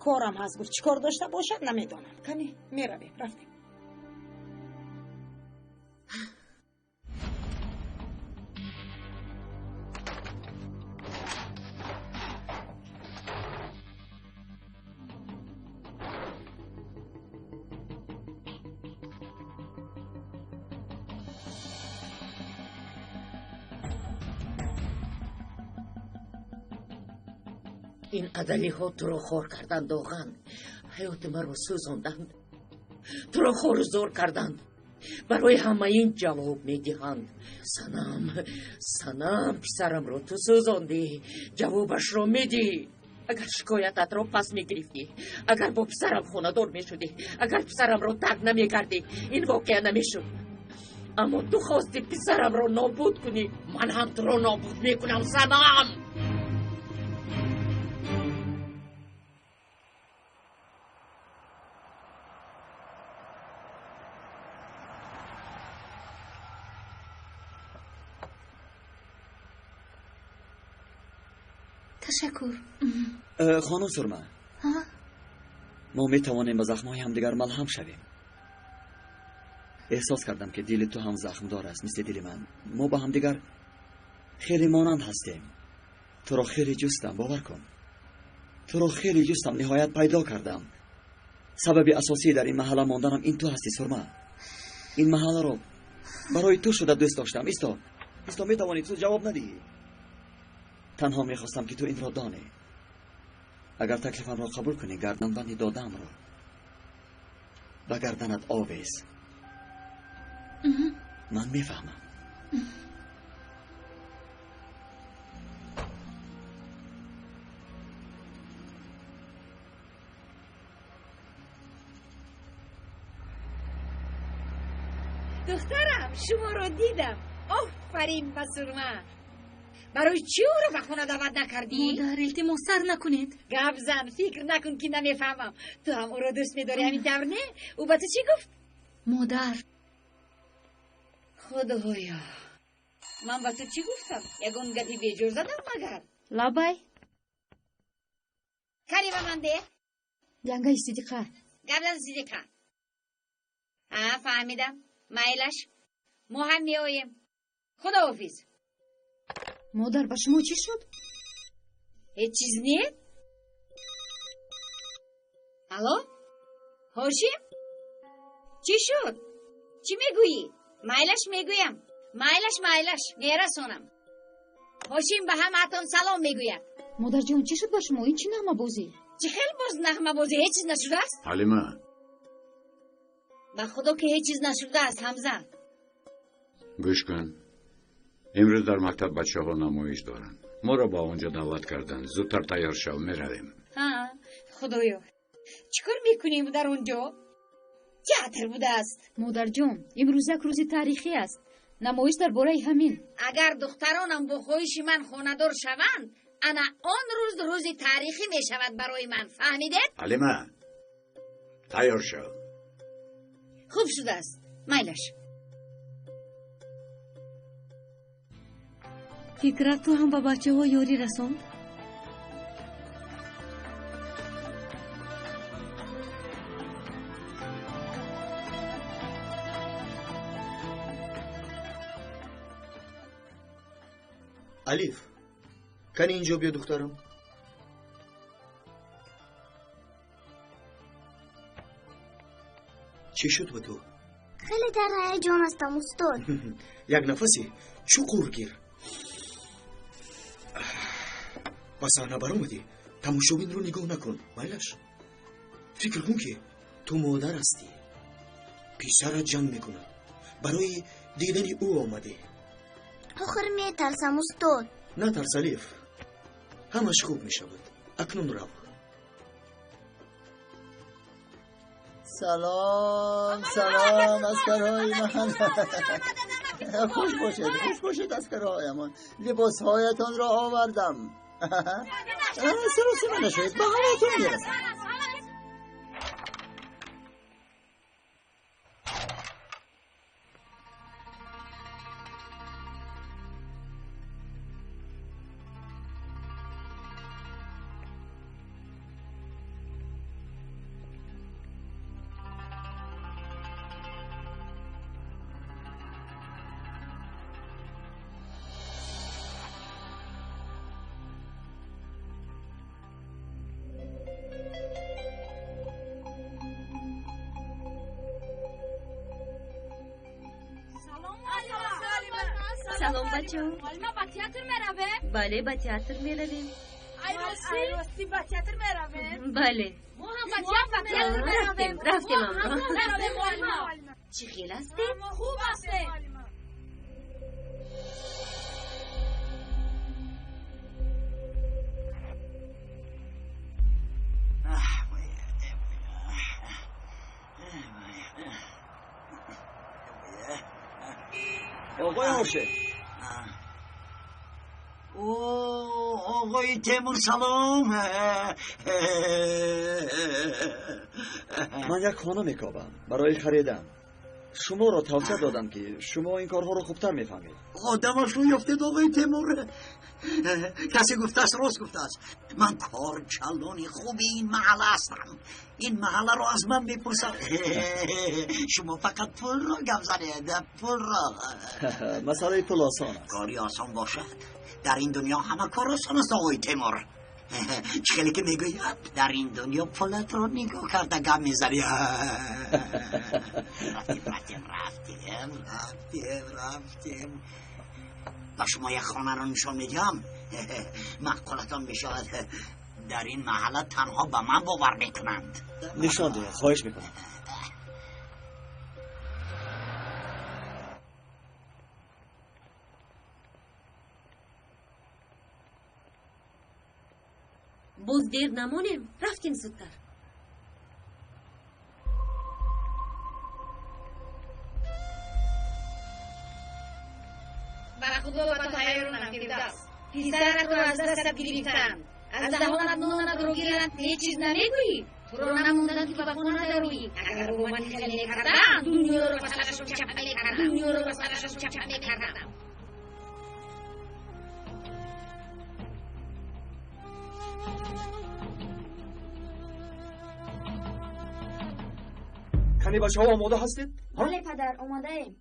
Корам ҳаст, гуфт. Чӣ кор дошта бошад, намедонам. Кани, меравем, рафтем. Ин адалиҳо туро хор карданд, Доған. Ҳаёти маро сӯзонданд, туро хору зор карданд. Барои ҳама ин ҷавоб медиҳанд. Санам, Санам, писарамро ту сӯзондӣ, ҷавобашро медиҳӣ. Агар шикоятатро пас мегирифтӣ, агар бо писарам хонадор мешудӣ, агар писарамро тарк намекардӣ, ин воқеа намешуд. Аммо ту хости писарамро нобуд кунӣ. Ман ҳам туро нобуд мекунам, Санам. Ташаккур. Хонум Сурма, Ҳа? мо метавонем ба захмҳои ҳамдигар малҳам шавем. Эҳсос кардам, ки дили ту ҳам захмдор аст, мисли дили ман. Мо ба ҳамдигар хеле монанд ҳастем. Туро хеле ҷустам, бовар кун. Туро хеле ҷустам, ниҳоят пайдо кардам. Сабаби асосӣ дар ин маҳалла монданам ин ту ҳастӣ, Сурма. Ин маҳалларо барои ту шуда дӯст доштам. Исто, исто, метавонӣ ту ҷавоб надиҳӣ. Танҳо мехостам, ки ту инро донӣ. Агар таклифамро қабул кунӣ, гарданбанди додаамро ба гарданат овез. Ман мефаҳмам. Духтарам, шуморо дидам. Офарин ба Сурма. Барои чӣ ӯро ба хона даъват накардӣ? Модар, илтимос, сар накунед. Гап зан, фикр накун, ки намефаҳмам. Ту ҳам ӯро дӯст медорӣ, ҳамин тавр не? Ӯ ба ту чӣ гуфт? Модар. Худоё, ман ба ту чӣ гуфтам? Ягон гапи беҷор задам магар? Лабай. Кари ба ман деҳ. Янгаи Сидиқа. Гап зан, Сидиқа. А, фаҳмидам. Майлаш, мо ҳам меоем. Худоҳофиз. Модар, ба шумо чӣ шуд? Ҳеҷ чиз не. Алло, Ҳошим, чӣ шуд? Чӣ мегӯӣ? Майлаш, мегӯям. Майлаш, майлаш, мерасонам. Ҳошим ба ҳамаатон салом мегӯяд. Модарҷон, чӣ шуд ба шумо? Ин чӣ нағмабозӣ? Чӣ хел боз нағмабозӣ? Ҳеҷ чиз нашудааст. Ҳалима. Ба худо, ки ҳеҷ чиз нашудааст, Ҳамза. Гӯш кун, имрӯз дар мактаб бачаҳо намоиш доранд. Моро ба он ҷо даъват карданд. Зудтар тайёр шав, меравем. Ҳа, худоё, чӣ кор мекунем дар он ҷо? Театр будааст. Модарҷон, имрӯз як рӯзи таърихӣ аст. Намоиш дар бораи ҳамин. Агар духтаронам бо хоҳиши ман хонадор шаванд, ана он рӯз рӯзи таърихӣ мешавад барои ман. Фаҳмидед? Ҳалима, тайёр шав. Хуб шудааст. Майлаш. Фикрат, ту ҳам ба бачаҳо ёрӣ расонд? Алиф, кани инҷо биё, духтарам. Чӣ шуд ба ту? Хеле дар ҳаяҷон ҳастам, устод. Як нафасе чуқур гир. Ба саҳна баромадӣ, тамошобинро нигоҳ накун, майлаш. Фикр кун, ки ту модар ҳастӣ. Писарат ҷанг мекунад. Барои дидани ӯ омадӣ. Охир метарсам, устод. Натарс, Алиф. Ҳамаш хуб мешавад. Акнун рав. Салом, салом, аскарҳои ман. Хуш бошед, хуш бошед, аскарҳоямон. Либосҳоятонро овардам. Саросима нашавед, ба ҳамаатон мерасам. Салом, бачаҳо. Мо ба театр меравем? Бале, ба театр меравем. Ай рости, ба театр меравем? Бале. Мо ҳам ба театр меравем. Рафтем, ҳамроҳ. Чӣ хел ҳастед? Хуб ҳастем. Оғои Ҳошим. Оғои Темур, салом. Ман як хона мекобам барои харидан. Шуморо тавсия додам, ки шумо ин корҳоро хубтар мефаҳмед. Одамашро ёфтед, оғои Темур. Касе гуфтааст, рост гуфтааст. Ман корчалони хуби ин маҳалла ҳастам. Ин маҳалларо аз ман мепурсад. Шумо фақат пулро гап занед, пулро. Масъалаи пул осон аст. Кори осон бошад, дар ин дунё ҳама кор осон аст, оғои Темур. Чӣ хеле ки мегӯяд, дар ин дунё пулатро нигоҳ карда гап мезанӣ. Рафтем, рафтем, рафтем, рафтем, рафтем. Ба шумо як хонаро нишон медиҳам, маъқулатон мешавад. Дар ин маҳалла танҳо ба ман бовар мекунанд. Нишон диҳед, хоҳиш мекунам. Боз дер намонем, рафтем зудтар. Ба худо, ба ту ҳайронам, Фирдавс. Писаратро аз дастат гирифтанд, аз даҳонат нонатро гиранд, ҳеҷ чиз намегӯӣ. Туро намонданд, ки ба хона дароӣ. Агар бо ман хеле мекардам, дунёро ба сарашон чапа мекардам, дунёро ба сарашон чапа мекардам. Кани, бачаҳо, омода ҳастед? Бале, падар, омодаем.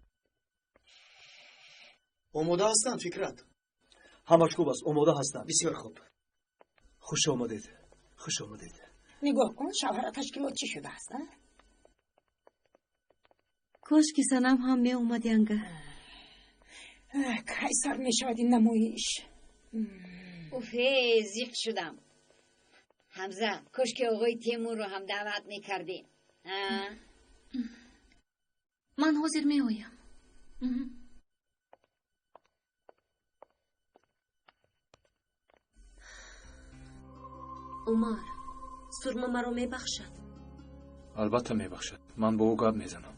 Омода ҳастанд, Фикрат? Ҳамаш хуб аст, омода ҳастанд. Бисёр хуб. Хуш омадед, хуш омадед. Нигоҳ кун, шавҳара ташкилот чӣ шудааст, а? Кош ки Санам ҳам меомад, янга. Кай сар мешавад ин намоиш? Уфе, зиқ шудам. Ҳамза, кошки оғои Темурро ҳам даъват мекардем. Ман ҳозир меоям. Умар, Сурма маро мебахшад? Албатта мебахшад. Ман бо ӯ гап мезанам.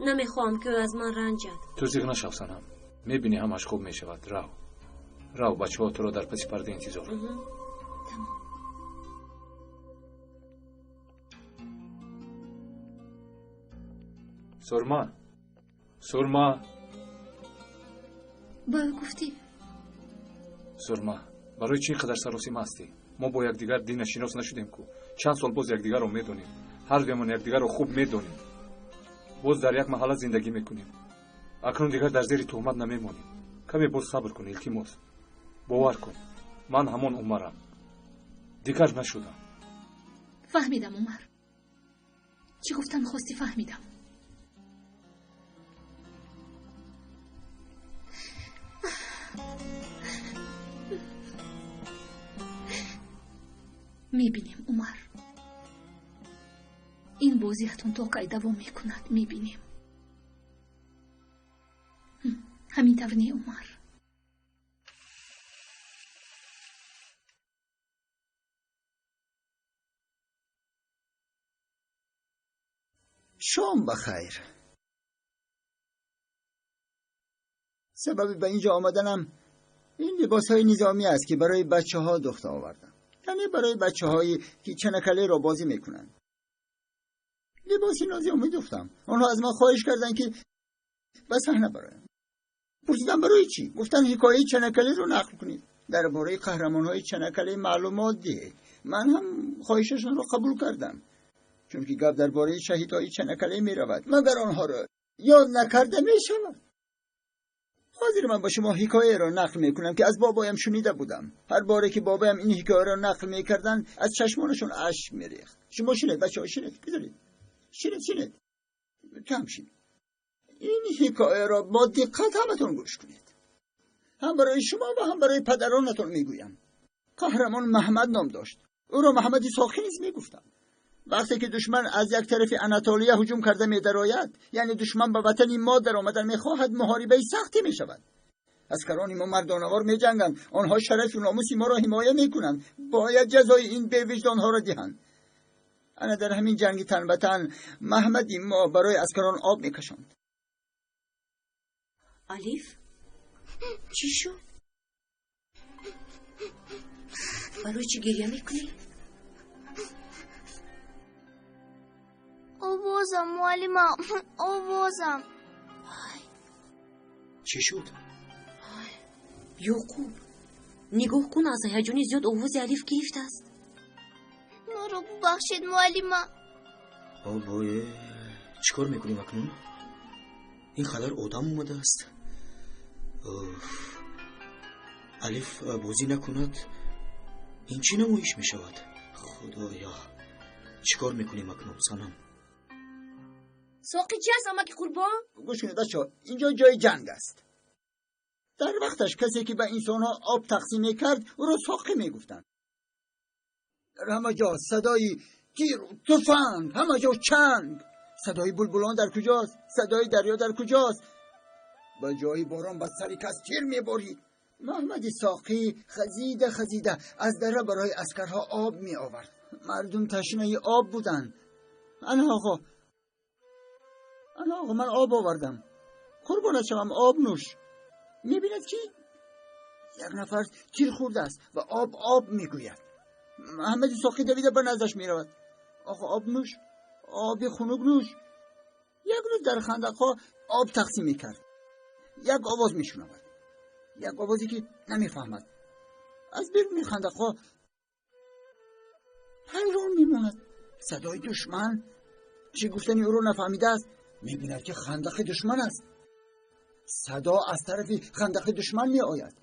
Намехоҳам, ки ӯ аз ман ранҷад. Ту зиқ нашав, Санам. Мебинӣ, ҳамаш хуб мешавад. Рав, рав, бачаҳо туро дар паси парда интизор. Сурма, Сурма. Ба ӯ гуфтӣ? Сурма, барои чӣ ин қадар саросима ҳастӣ? Мо бо якдигар динашинос нашудем ку. Чанд сол боз якдигарро медонем. Ҳар дуямон якдигарро хуб медонем. Боз дар як маҳалла зиндагӣ мекунем. Акнун дигар дар зери туҳмат намемонем. Каме боз сабр кун, илтимос. Бовар кун, ман ҳамон Умарам, дигар нашудам. Фаҳмидам, Умар, чӣ гуфтан хости, фаҳмидам. Мебинем, Умар, ин бозиатон то кай давом мекунад, мебинем. Ҳамин тавр не, Умар? Шом ба хайр. Сабаби ба инҷо омаданам ин либосҳои низомӣ аст, ки барои бачаҳо духта овардам, яъне барои бачаҳое ки чанакалеро бозӣ мекунанд. Либоси нозиёмӣ духтам. Онҳо аз ман хоҳиш карданд, ки ба саҳна бароям. Пурсидам, барои чӣ? Гуфтанд, ҳикояи чанакалеро нақл кунед, дар бораи қаҳрамонҳои чанакале маълумот диҳед. Ман ҳам хоҳишашонро қабул кардам, чунки гап дар бораи шаҳидҳои чанакале меравад, магар онҳоро ёд накарда мешавад? Ҳозир ман ба шумо ҳикояро нақл мекунам, ки аз бобоям шунида будам. Ҳар боре ки бобоям ин ҳикояро нақл мекарданд, аз чашмонашон ашк мерехт. Шумо шунед, бачаҳо, шунед, бигузоред, шунед, шунед, кам шид. Ин ҳикояро бо диққат ҳаматон гӯш кунед. Ҳам барои шумо ва ҳам барои падаронатон мегӯям. Қаҳрамон Маҳмад ном дошт. Ӯро Маҳмади Соқӣ низ мегуфтанд. Вақте ки душман аз як тарафи Анатолия ҳуҷум карда медарояд, яъне душман ба ватани мо даромадан мехоҳад, муҳорибаи сахте мешавад. Аскарони мо мардонавор меҷанганд. Онҳо шарафу номуси моро ҳимоя мекунанд. Бояд ҷазои ин бевиҷдонҳоро диҳанд. Ана дар ҳамин ҷанги тан ба тан Маҳмади мо барои аскарон об мекашонд. Алиф, чӣ шуд? Барои чӣ гиря мекунӣ? Овозам, муаллима, овозам. Чӣ шуд? Ёқуб, нигоҳ кун, аз ҳаяҷони зиёд овози Алиф гирифтааст. Маро бубахшед, муаллима. Обое, чӣ кор мекунем акнун? Ин қадар одам омадааст. Алиф бозӣ накунад, ин чӣ намоиш мешавад? Худоё, чӣ кор мекунем акнун, Санам? Соқӣ чи аст, амаки Қурбон? Гӯш кунед, бачаҳо, инҷо ҷои ҷанг аст. Дар вақташ касе ки ба инсонҳо об тақсим мекард, ӯро соқӣ мегуфтанд. Дар ҳама ҷо садои тиру туфанг, ҳама ҷо чанг. Садои булбулон дар куҷост? Садои дарё дар куҷост? Ба ҷои борон ба сари кас тир меборид. Маҳмади Соқӣ хазида хазида аз дара барои аскарҳо об меовард. Мардум ташнаи об буданд. Ана оғо, ана оғо, ман об овардам, қурбонат шавам, об нӯш. Мебинад, ки як нафар тир хӯрдааст ва об, об мегӯяд. Маҳмади Соқӣ давида ба наздаш меравад. Оғо, об нӯш, оби хунук нӯш. Як рӯз дар хандақҳо об тақсим мекард. Як овоз мешунавад, як овозе ки намефаҳмад. Аз беруни хандақҳо ҳайрон мемонад. Садои душман. Чӣ гуфтани ӯро нафаҳмидааст. Мебинад, ки хандақи душман аст. Садо аз тарафи хандақи душман меояд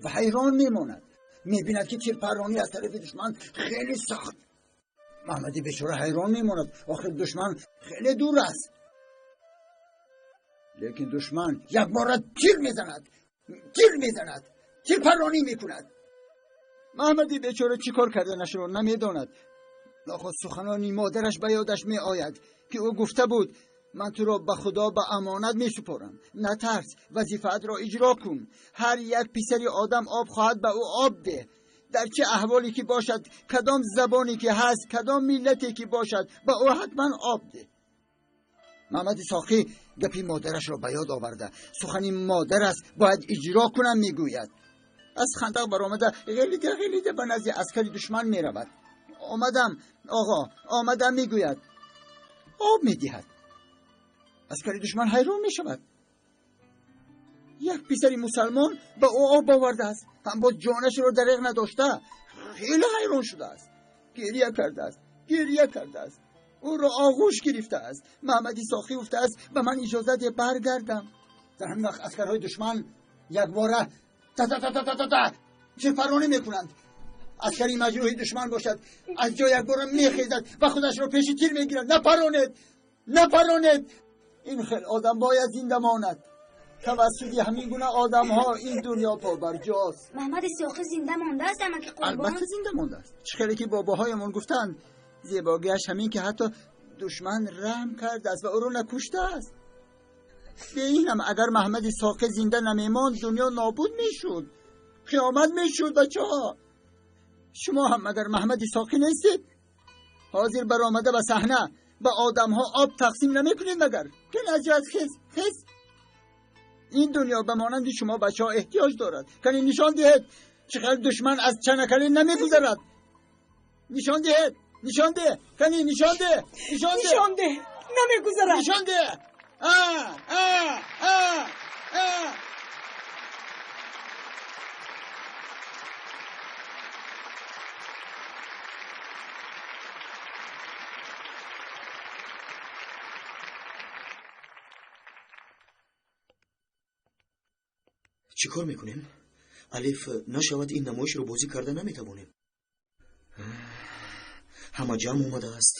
ва ҳайрон мемонад. Мебинад, ки тирпарронӣ аз тарафи душман хеле сахт. Маҳмади бечора ҳайрон мемонад. Охир душман хеле дур аст. Лекин душман якбора тир мезанад, тир мезанад, тирпарронӣ мекунад. Маҳмади бечора чӣ кор карданашро намедонад. Нохост суханони модараш ба ёдаш меояд, ки ӯ гуфта буд: «Ман туро ба Худо ба амонат месупорам, натарс, вазифаатро иҷро кун. Ҳар як писари одам об хоҳад, ба ӯ об деҳ. Дар чӣ аҳволе ки бошад, кадом забоне ки ҳаст, кадом миллате ки бошад, ба ӯ ҳатман об деҳ». Муҳаммади Соқӣ гапи модарашро ба ёд оварда, сухани модар аст, бояд иҷро кунам мегӯяд. Аз хандақ баромада ғелида ғелида ба назди аскари душман меравад. Омадам оғо, омадам мегӯяд. Об медиҳад. Аскари душман ҳайрон мешавад. Як писари мусалмон ба ӯ об овардааст, ҳам боз ҷонашро дареғ надошта. Хеле ҳайрон шудааст, гиря кардааст, гиря кардааст, ӯро оғӯш гирифтааст. Муҳаммади Соқӣ гуфтааст, ба ман иҷоза деҳ баргардам. Дар ҳамин вақт аскарҳои душман якбора та та та та та та тирпаронӣ мекунанд. Аскари маҷрӯҳи душман бошад, аз ҷо якбора мехезад ва худашро пеши тир мегирад. Напаронед, напаронед! Ин хел одам бояд зинда монад. Тавассути ҳамин гуна одамҳо ин дунё побарҷост. Муҳаммади Соқӣ зинда мондааст, амаки Қурбон? Албатта зинда мондааст. Чӣ хеле ки бобоҳоямон гуфтанд, зебогиаш ҳамин ки ҳатто душман раҳм кардааст ва ӯро накуштааст. Бе ин ҳам агар Муҳаммади Соқӣ зинда намемонд, дунё нобуд мешуд, қиёмат мешуд. Бачаҳо, шумо ҳам агар Муҳаммади Соқӣ нестед, ҳозир баромада ба саҳна ба одамҳо об тақсим намекунед магар? Кан аз ҷоят хез, хез! Ин дунё ба монанди шумо бачаҳо эҳтиёҷ дорад. Кани нишон диҳед, чӣ хел душман аз чанакале намегузарад. Нишон диҳед, нишон деҳ, кани нишон деҳ, нишон деҳ, нишон деҳ, намегузарад, нишон деҳ. А а а а. Чӣ кор мекунем? Алиф нашавад ин намоишро бозӣ карда наметавонем. Ҳама ҷамъ омадааст.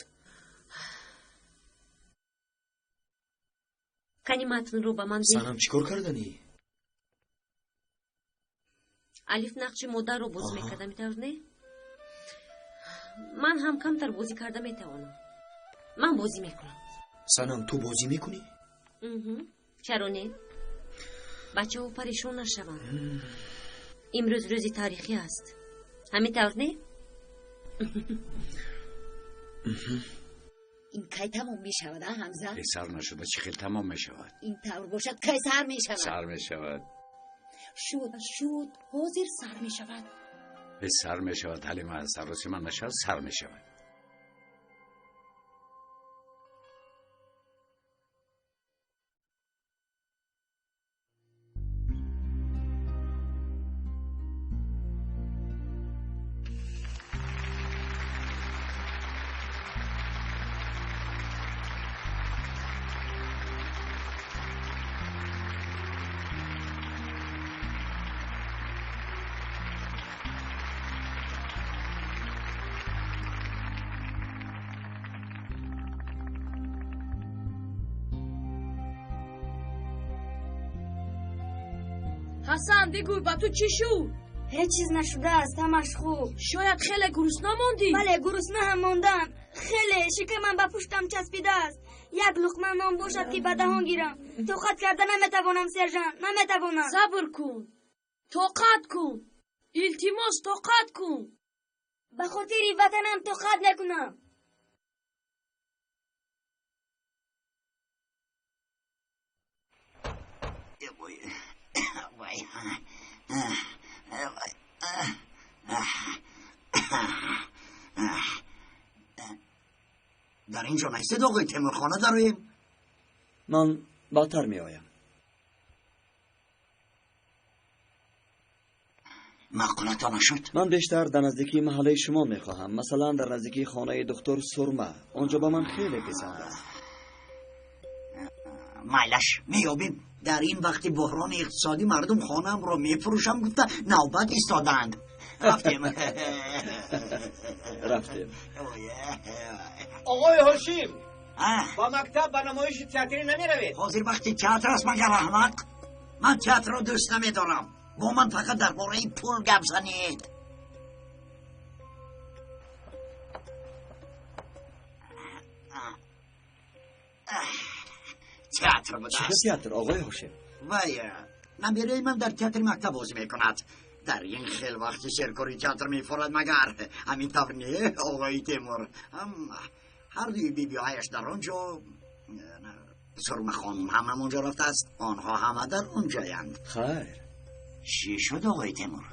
Кани матнро ба ман деҳ. Санам, чӣ кор карданӣ? Алиф нақши модарро бозӣ мекарда метавонад, не? Ман ҳам камтар бозӣ карда метавонам. Ман бозӣ мекунам. Санам, ту бозӣ мекунӣ? Чаро не? Бачаҳо парешон нашаванд. Имрӯз рӯзи таърихӣ аст. Ҳамин тавр не? Ин кай тамом мешавад, а Ҳамза? Сар нашуда чӣ хел тамом мешавад? Ин тавр бошад, кай сар мешавад? Сар мешавад. Шуд, шуд, ҳозир сар мешавад. Сар мешавад, Ҳалима, саросима нашавад, сар мешавад. Ҳасан, бигӯй, ба ту чӣ шуд? Ҳеҷ чиз нашудааст, ҳамаш хуб. Шояд хеле гурусна мондӣ? Бале, гурусна ҳам мондам. Хеле шикамам ба пуштам часпидааст. Як луқма нон бошад ки ба даҳон гирам. Тоқат карда наметавонам, сержант, наметавонам. Сабр кун, тоқат кун, илтимос, тоқат кун. Ба хотири ватанам тоқат мекунам. Дар ин ҷо наистед, оғои Темур, хона дароем. Ман баъдтар меоям. Маъқулатон нашуд? Ман бештар дар наздикии маҳаллаи шумо мехоҳам, масалан дар наздикии хонаи доктор Сурма. Он ҷо ба ман хеле писанд аст. Майлаш, меёбем. Дар ин вақти буҳрони иқтисодӣ мардум хонаамро мефурӯшам гуфта навбат истодаанд. Рафтем. Рафтем. Оғои Ҳошим, ба мактаб ба намоиши театрӣ намеравед? Ҳозир вақти театр аст магар, аҳмақ? Ман театрро дӯст намедорам. Бо ман фақат дар бораи пул гап занед. Театр будааст. Чӣ театр, оғои Ҳошим? Вай, набераи ман дар театри мактаб бозӣ мекунад. Дар ин хел вақти серкори театр мефорад магар? Ҳамин тавр не, оғои Темур? Ҳар дуи бибиҳояш дар он ҷо. Сурма хонум ҳам ҳамонҷо рафтааст. Онҳо ҳама дар онҷоянд. Хайр. Чӣ шуд, оғои Темур?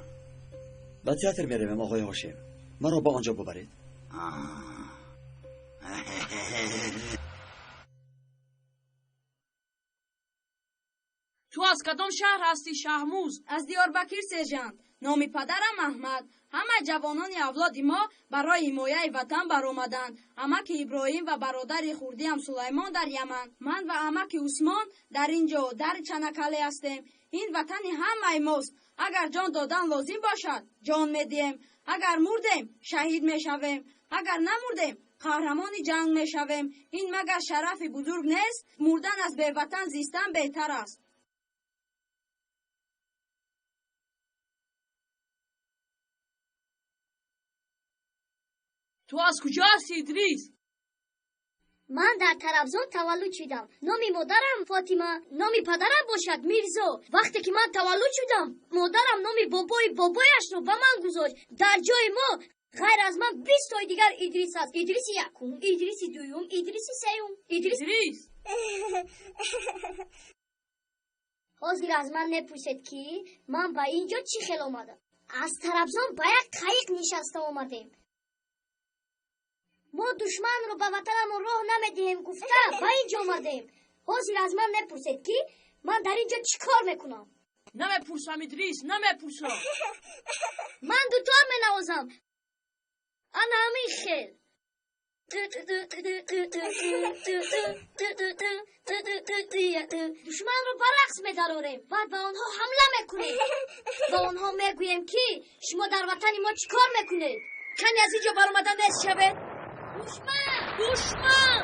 Ба театр меравем, оғои Ҳошим. Маро ба онҷо бубаред. Ту аз кадом шаҳр ҳастӣ, Шаҳмуз? Аз Диёрбакир, сержант. Номи падарам Аҳмад. Ҳама ҷавонони авлоди мо барои ҳимояи ватан баромаданд. Амаки Иброҳим ва бародари хурдиам Сулаймон дар Яман. Ман ва амаки Усмон дар ин ҷо, дар Чанакале ҳастем. Ин ватани ҳамаи мост. Агар ҷон додан лозим бошад, ҷон медиҳем. Агар мурдем, шаҳид мешавем. Агар намурдем, қаҳрамони ҷанг мешавем. Ин магар шарафи бузург нест? Мурдан аз беватан зистан беҳтар аст. Ту аз куҷо ҳастӣ, Идрис? Ман дар Тарабзон таваллуд шудам. Номи модарам Фотима, номи падарам бошад Мирзо. Вақте ки ман таваллуд шудам, модарам номи бобои бобояшро ба ман гузошт. Дар ҷои мо ғайр аз ман 20 тои дигар Идрис аст. Идриси якум, Идриси дуюм, Идриси сеюм, Идрис. Ҳозир аз ман мепурсед, ки ман ба ин ҷо чӣ хел омадам. Аз Тарабзон ба як қаиқ нишаста омадем. Мо душманро ба ватанамон роҳ намедиҳем гуфта ба ин ҷо омадем. Ҳозир аз ман мепурсед, ки ман дар ин ҷо чӣ кор мекунам? Намепурсам, Идрис, намепурсам. Ман дутор менавозам. Ана ҳамин хел. Душманро ба рақс медарорем, баъд ба онҳо ҳамла мекунем. Ба онҳо мегӯем, ки шумо дар ватани мо чӣ кор мекунед? Кани аз ин ҷо баромада нест шавед. Душман! Душман!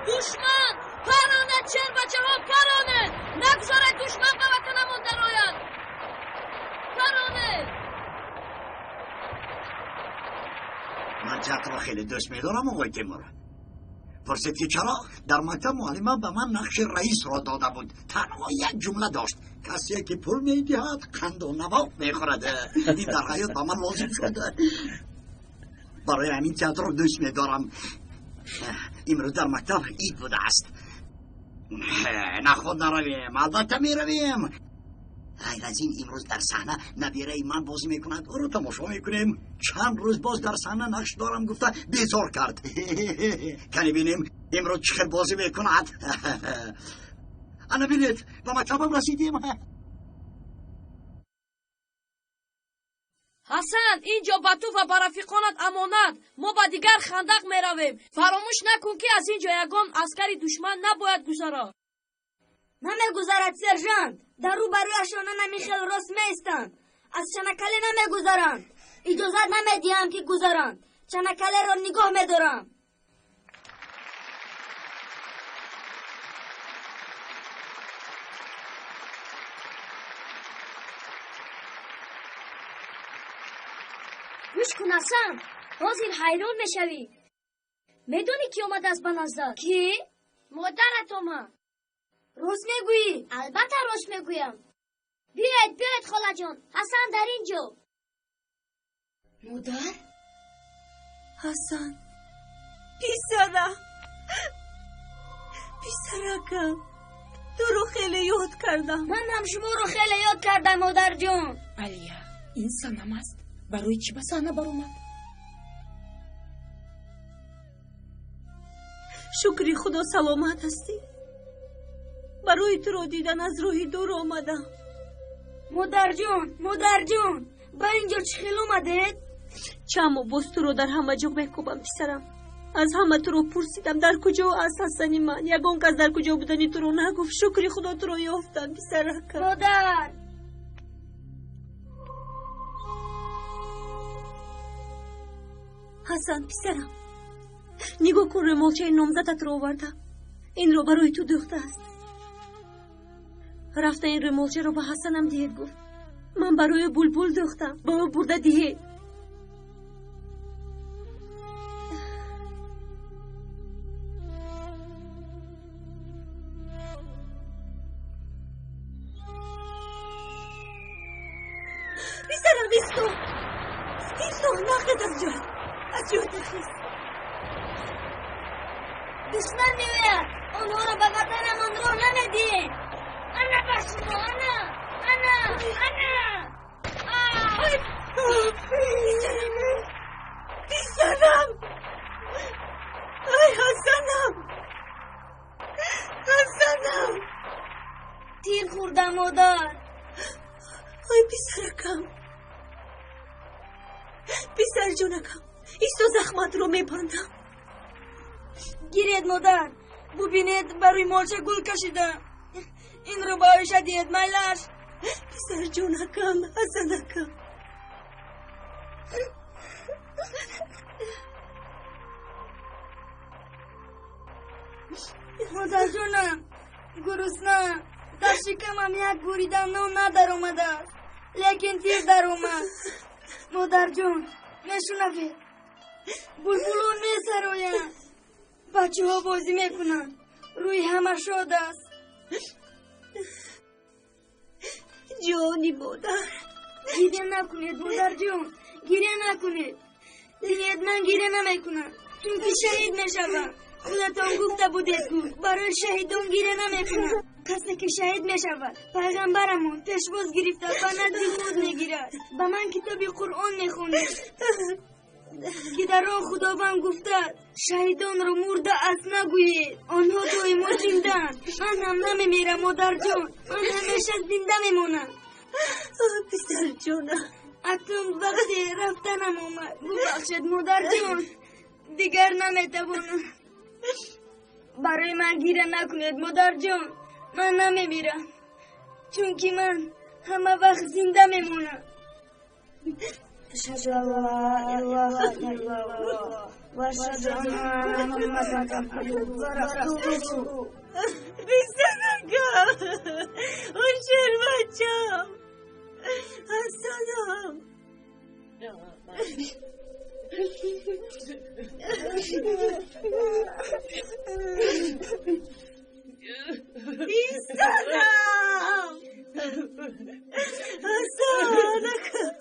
Душман! Паронед, чербачаҳо, паронед! Нагузоред душман ба ватанамон дарояд! Паронед! Ман театрро хеле дӯст медорам, оғои Темур. Пурсид, ки чаро? Дар мактаб муаллима ба ман нақши раисро дода буд. Танҳо як ҷумла дошт: касе ки пул медиҳад, қанду навоқ мехӯрад. Ин дар ҳаёт ба ман лозим шуд. Барои ҳамин театрро дӯст медорам. Имрӯз дар мактаб ид будааст. Наход наравем, албатта меравем. Ғайр аз ин имрӯз дар саҳна набираи ман бозӣ мекунад, ӯро тамошо мекунем. Чанд рӯз боз дар саҳна нақш дорам гуфта безор кард. Кани бинем имрӯз чӣ хел бозӣ мекунад. Ана бинед, ба мактабам расидем. Ҳасан, ин ҷо ба ту ва ба рафиқонат амонат. Мо ба дигар хандақ меравем. Фаромӯш накун, ки аз ин ҷо ягон аскари душман набояд гузарад. Намегузарад, сержант. Дар рӯбарӯяшон намихел рост меистанд. Аз Чанакале намегузаранд. Иҷозат намедиҳам, ки гузаранд. Чанакалеро нигоҳ медорам. Гӯш кун, Ҳасан, ҳозир ҳайрон мешавӣ. Медонӣ, ки омадааст ба наздат? Ки? Модарат омад. Рост мегӯӣ? Албатта рост мегӯям. Биёед, биёед, холаҷон, Ҳасан дар ин ҷо. Модар? Ҳасан, писарам, писаракам, туро хеле ёд кардам. Ман ҳам шуморо хеле ёд кардам, модарҷон. Алия, ин Санам аст. Барои чӣ ба саҳна баромад? Шукри Худо, саломат ҳастӣ. Барои туро дидан аз роҳи дур омадам. Модарҷон, модарҷон, ба ин ҷо чӣ хел омадед? Чанд моҳ боз туро дар ҳама ҷо мекӯбам, писарам. Аз ҳама туро пурсидам, дар куҷо аст Ҳасани ман? Ягон кас дар куҷо будани туро нагуфт. Шукри Худо, туро ёфтам, писаракам. Модар! Ҳасан, писарам, нигоҳ кун, рӯмолчаи номзадатро овардам. Инро барои ту дӯхтааст. Рафта ин рӯмолчаро ба Ҳасанам диҳед, гуфт. Ман барои Булбул дӯхтам, ба ӯ бурда диҳед. Писарам, исто, исто, нахез аз ҷой, аз ҷой нахез. Душман меояд. Онҳоро ба ватанамон роҳ намедиҳем. Ана ба шумо, ана, ана, ана. Писарам! Ай, Ҳасанам! Ҳасанам! Тир хӯрдам, модар. Ай, писаракам! Писарҷонакам, исто захматро мебандам. Гиред, модар, бубинед, ба рӯймолча гул кашидам. Инро ба Оиша диҳед, майлаш. Писарҷонакам, Ҳасанакам. Модарҷонам, гурусна, дар шикамам як бурида нон надаромадааст, лекин тир даромад. Модарҷон, мешунавед? Булбулон месароянд, бачаҳо бозӣ мекунанд, рӯи ҳама шод аст. Ҷони модар, гиря накунед, модарҷон, гиря накунед. Бинед, ман гиря намекунам, чунки шаҳид мешавам. Худатон гуфта будед, ку барои шаҳидон гиря намекунам. Касе ки шаҳид мешавад, пайғамбарамон пешвоз гирифта ба назди худ мегирад. Ба ман китоби Қуръон мехонед, ки дар он Худованд гуфтааст: шаҳидонро мурда аст нагӯед, онҳо доимо зиндаанд. Ман ҳам намемирам, модарҷон, ман ҳамеша зинда мемонам. Писарҷонам, акнун вақте рафтанам омад. Бубахшед, модарҷон, дигар наметавонам. Барои ман гиря накунед, модарҷон, ман намемирам, чунки ман ҳама вақт зинда мемонам. Ашҳаду ан ла илаҳа иллаллоҳ ва ашҳаду анна Муҳаммадан абдуҳу ва расулуҳ. Писаракам, шербачам, Ҳасанам. Писарам! Ҳасанакам!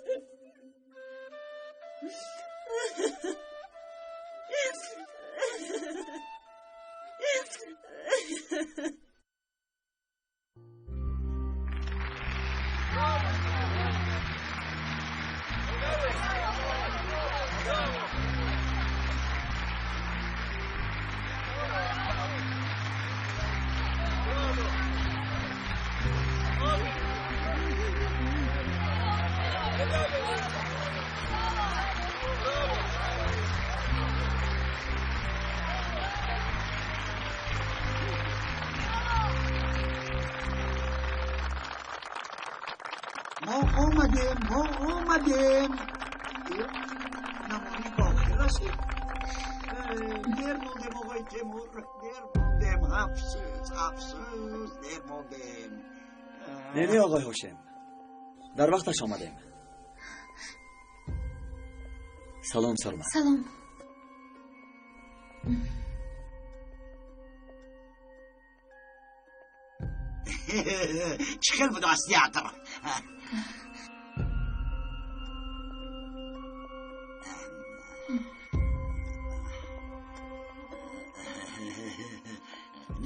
Мо омадем, мо омадем. Намоиш ба охир расид. Дер мондем, оғои Темур, дер мондем. Афсӯс, афсӯс, дер мондем. Не, не, оғои Ҳошим, дар вақташ омадем. Салом, Сарма. Салом. Чӣ хел будааст театр?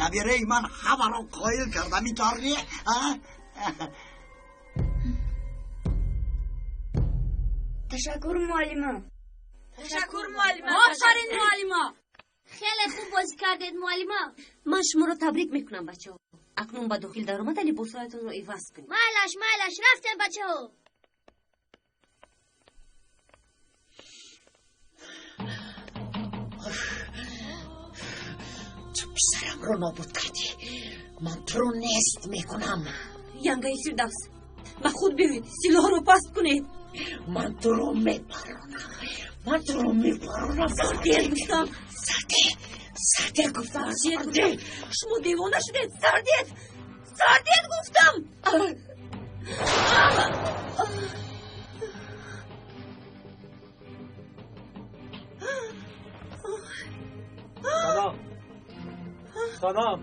Набираи ман ҳамаро қоил кардам, интор не? Ташаккур, муаллима. Ташаккур, муаллима. Офарин, муаллима. Хеле хуб бозӣ кардед, муаллима. Ман шуморо табрик мекунам, бачаҳо. Акнун ба дохил даромада либосҳоятонро иваз кунед. Майлаш, майлаш, рафтем, бачаҳо. Ту писарамро нобуд кардӣ. Ман туро нест мекунам. Янгаи Фирдавс, ба худ биёед, силоҳро паст кунед. Ман туро мепаронам. Ман туро мепаронам. Сардер гуфтам. Сардер, сардер гуфтам. Сардер, шумо девона шудед. Сардер, сардер гуфтам. Санам, Санам.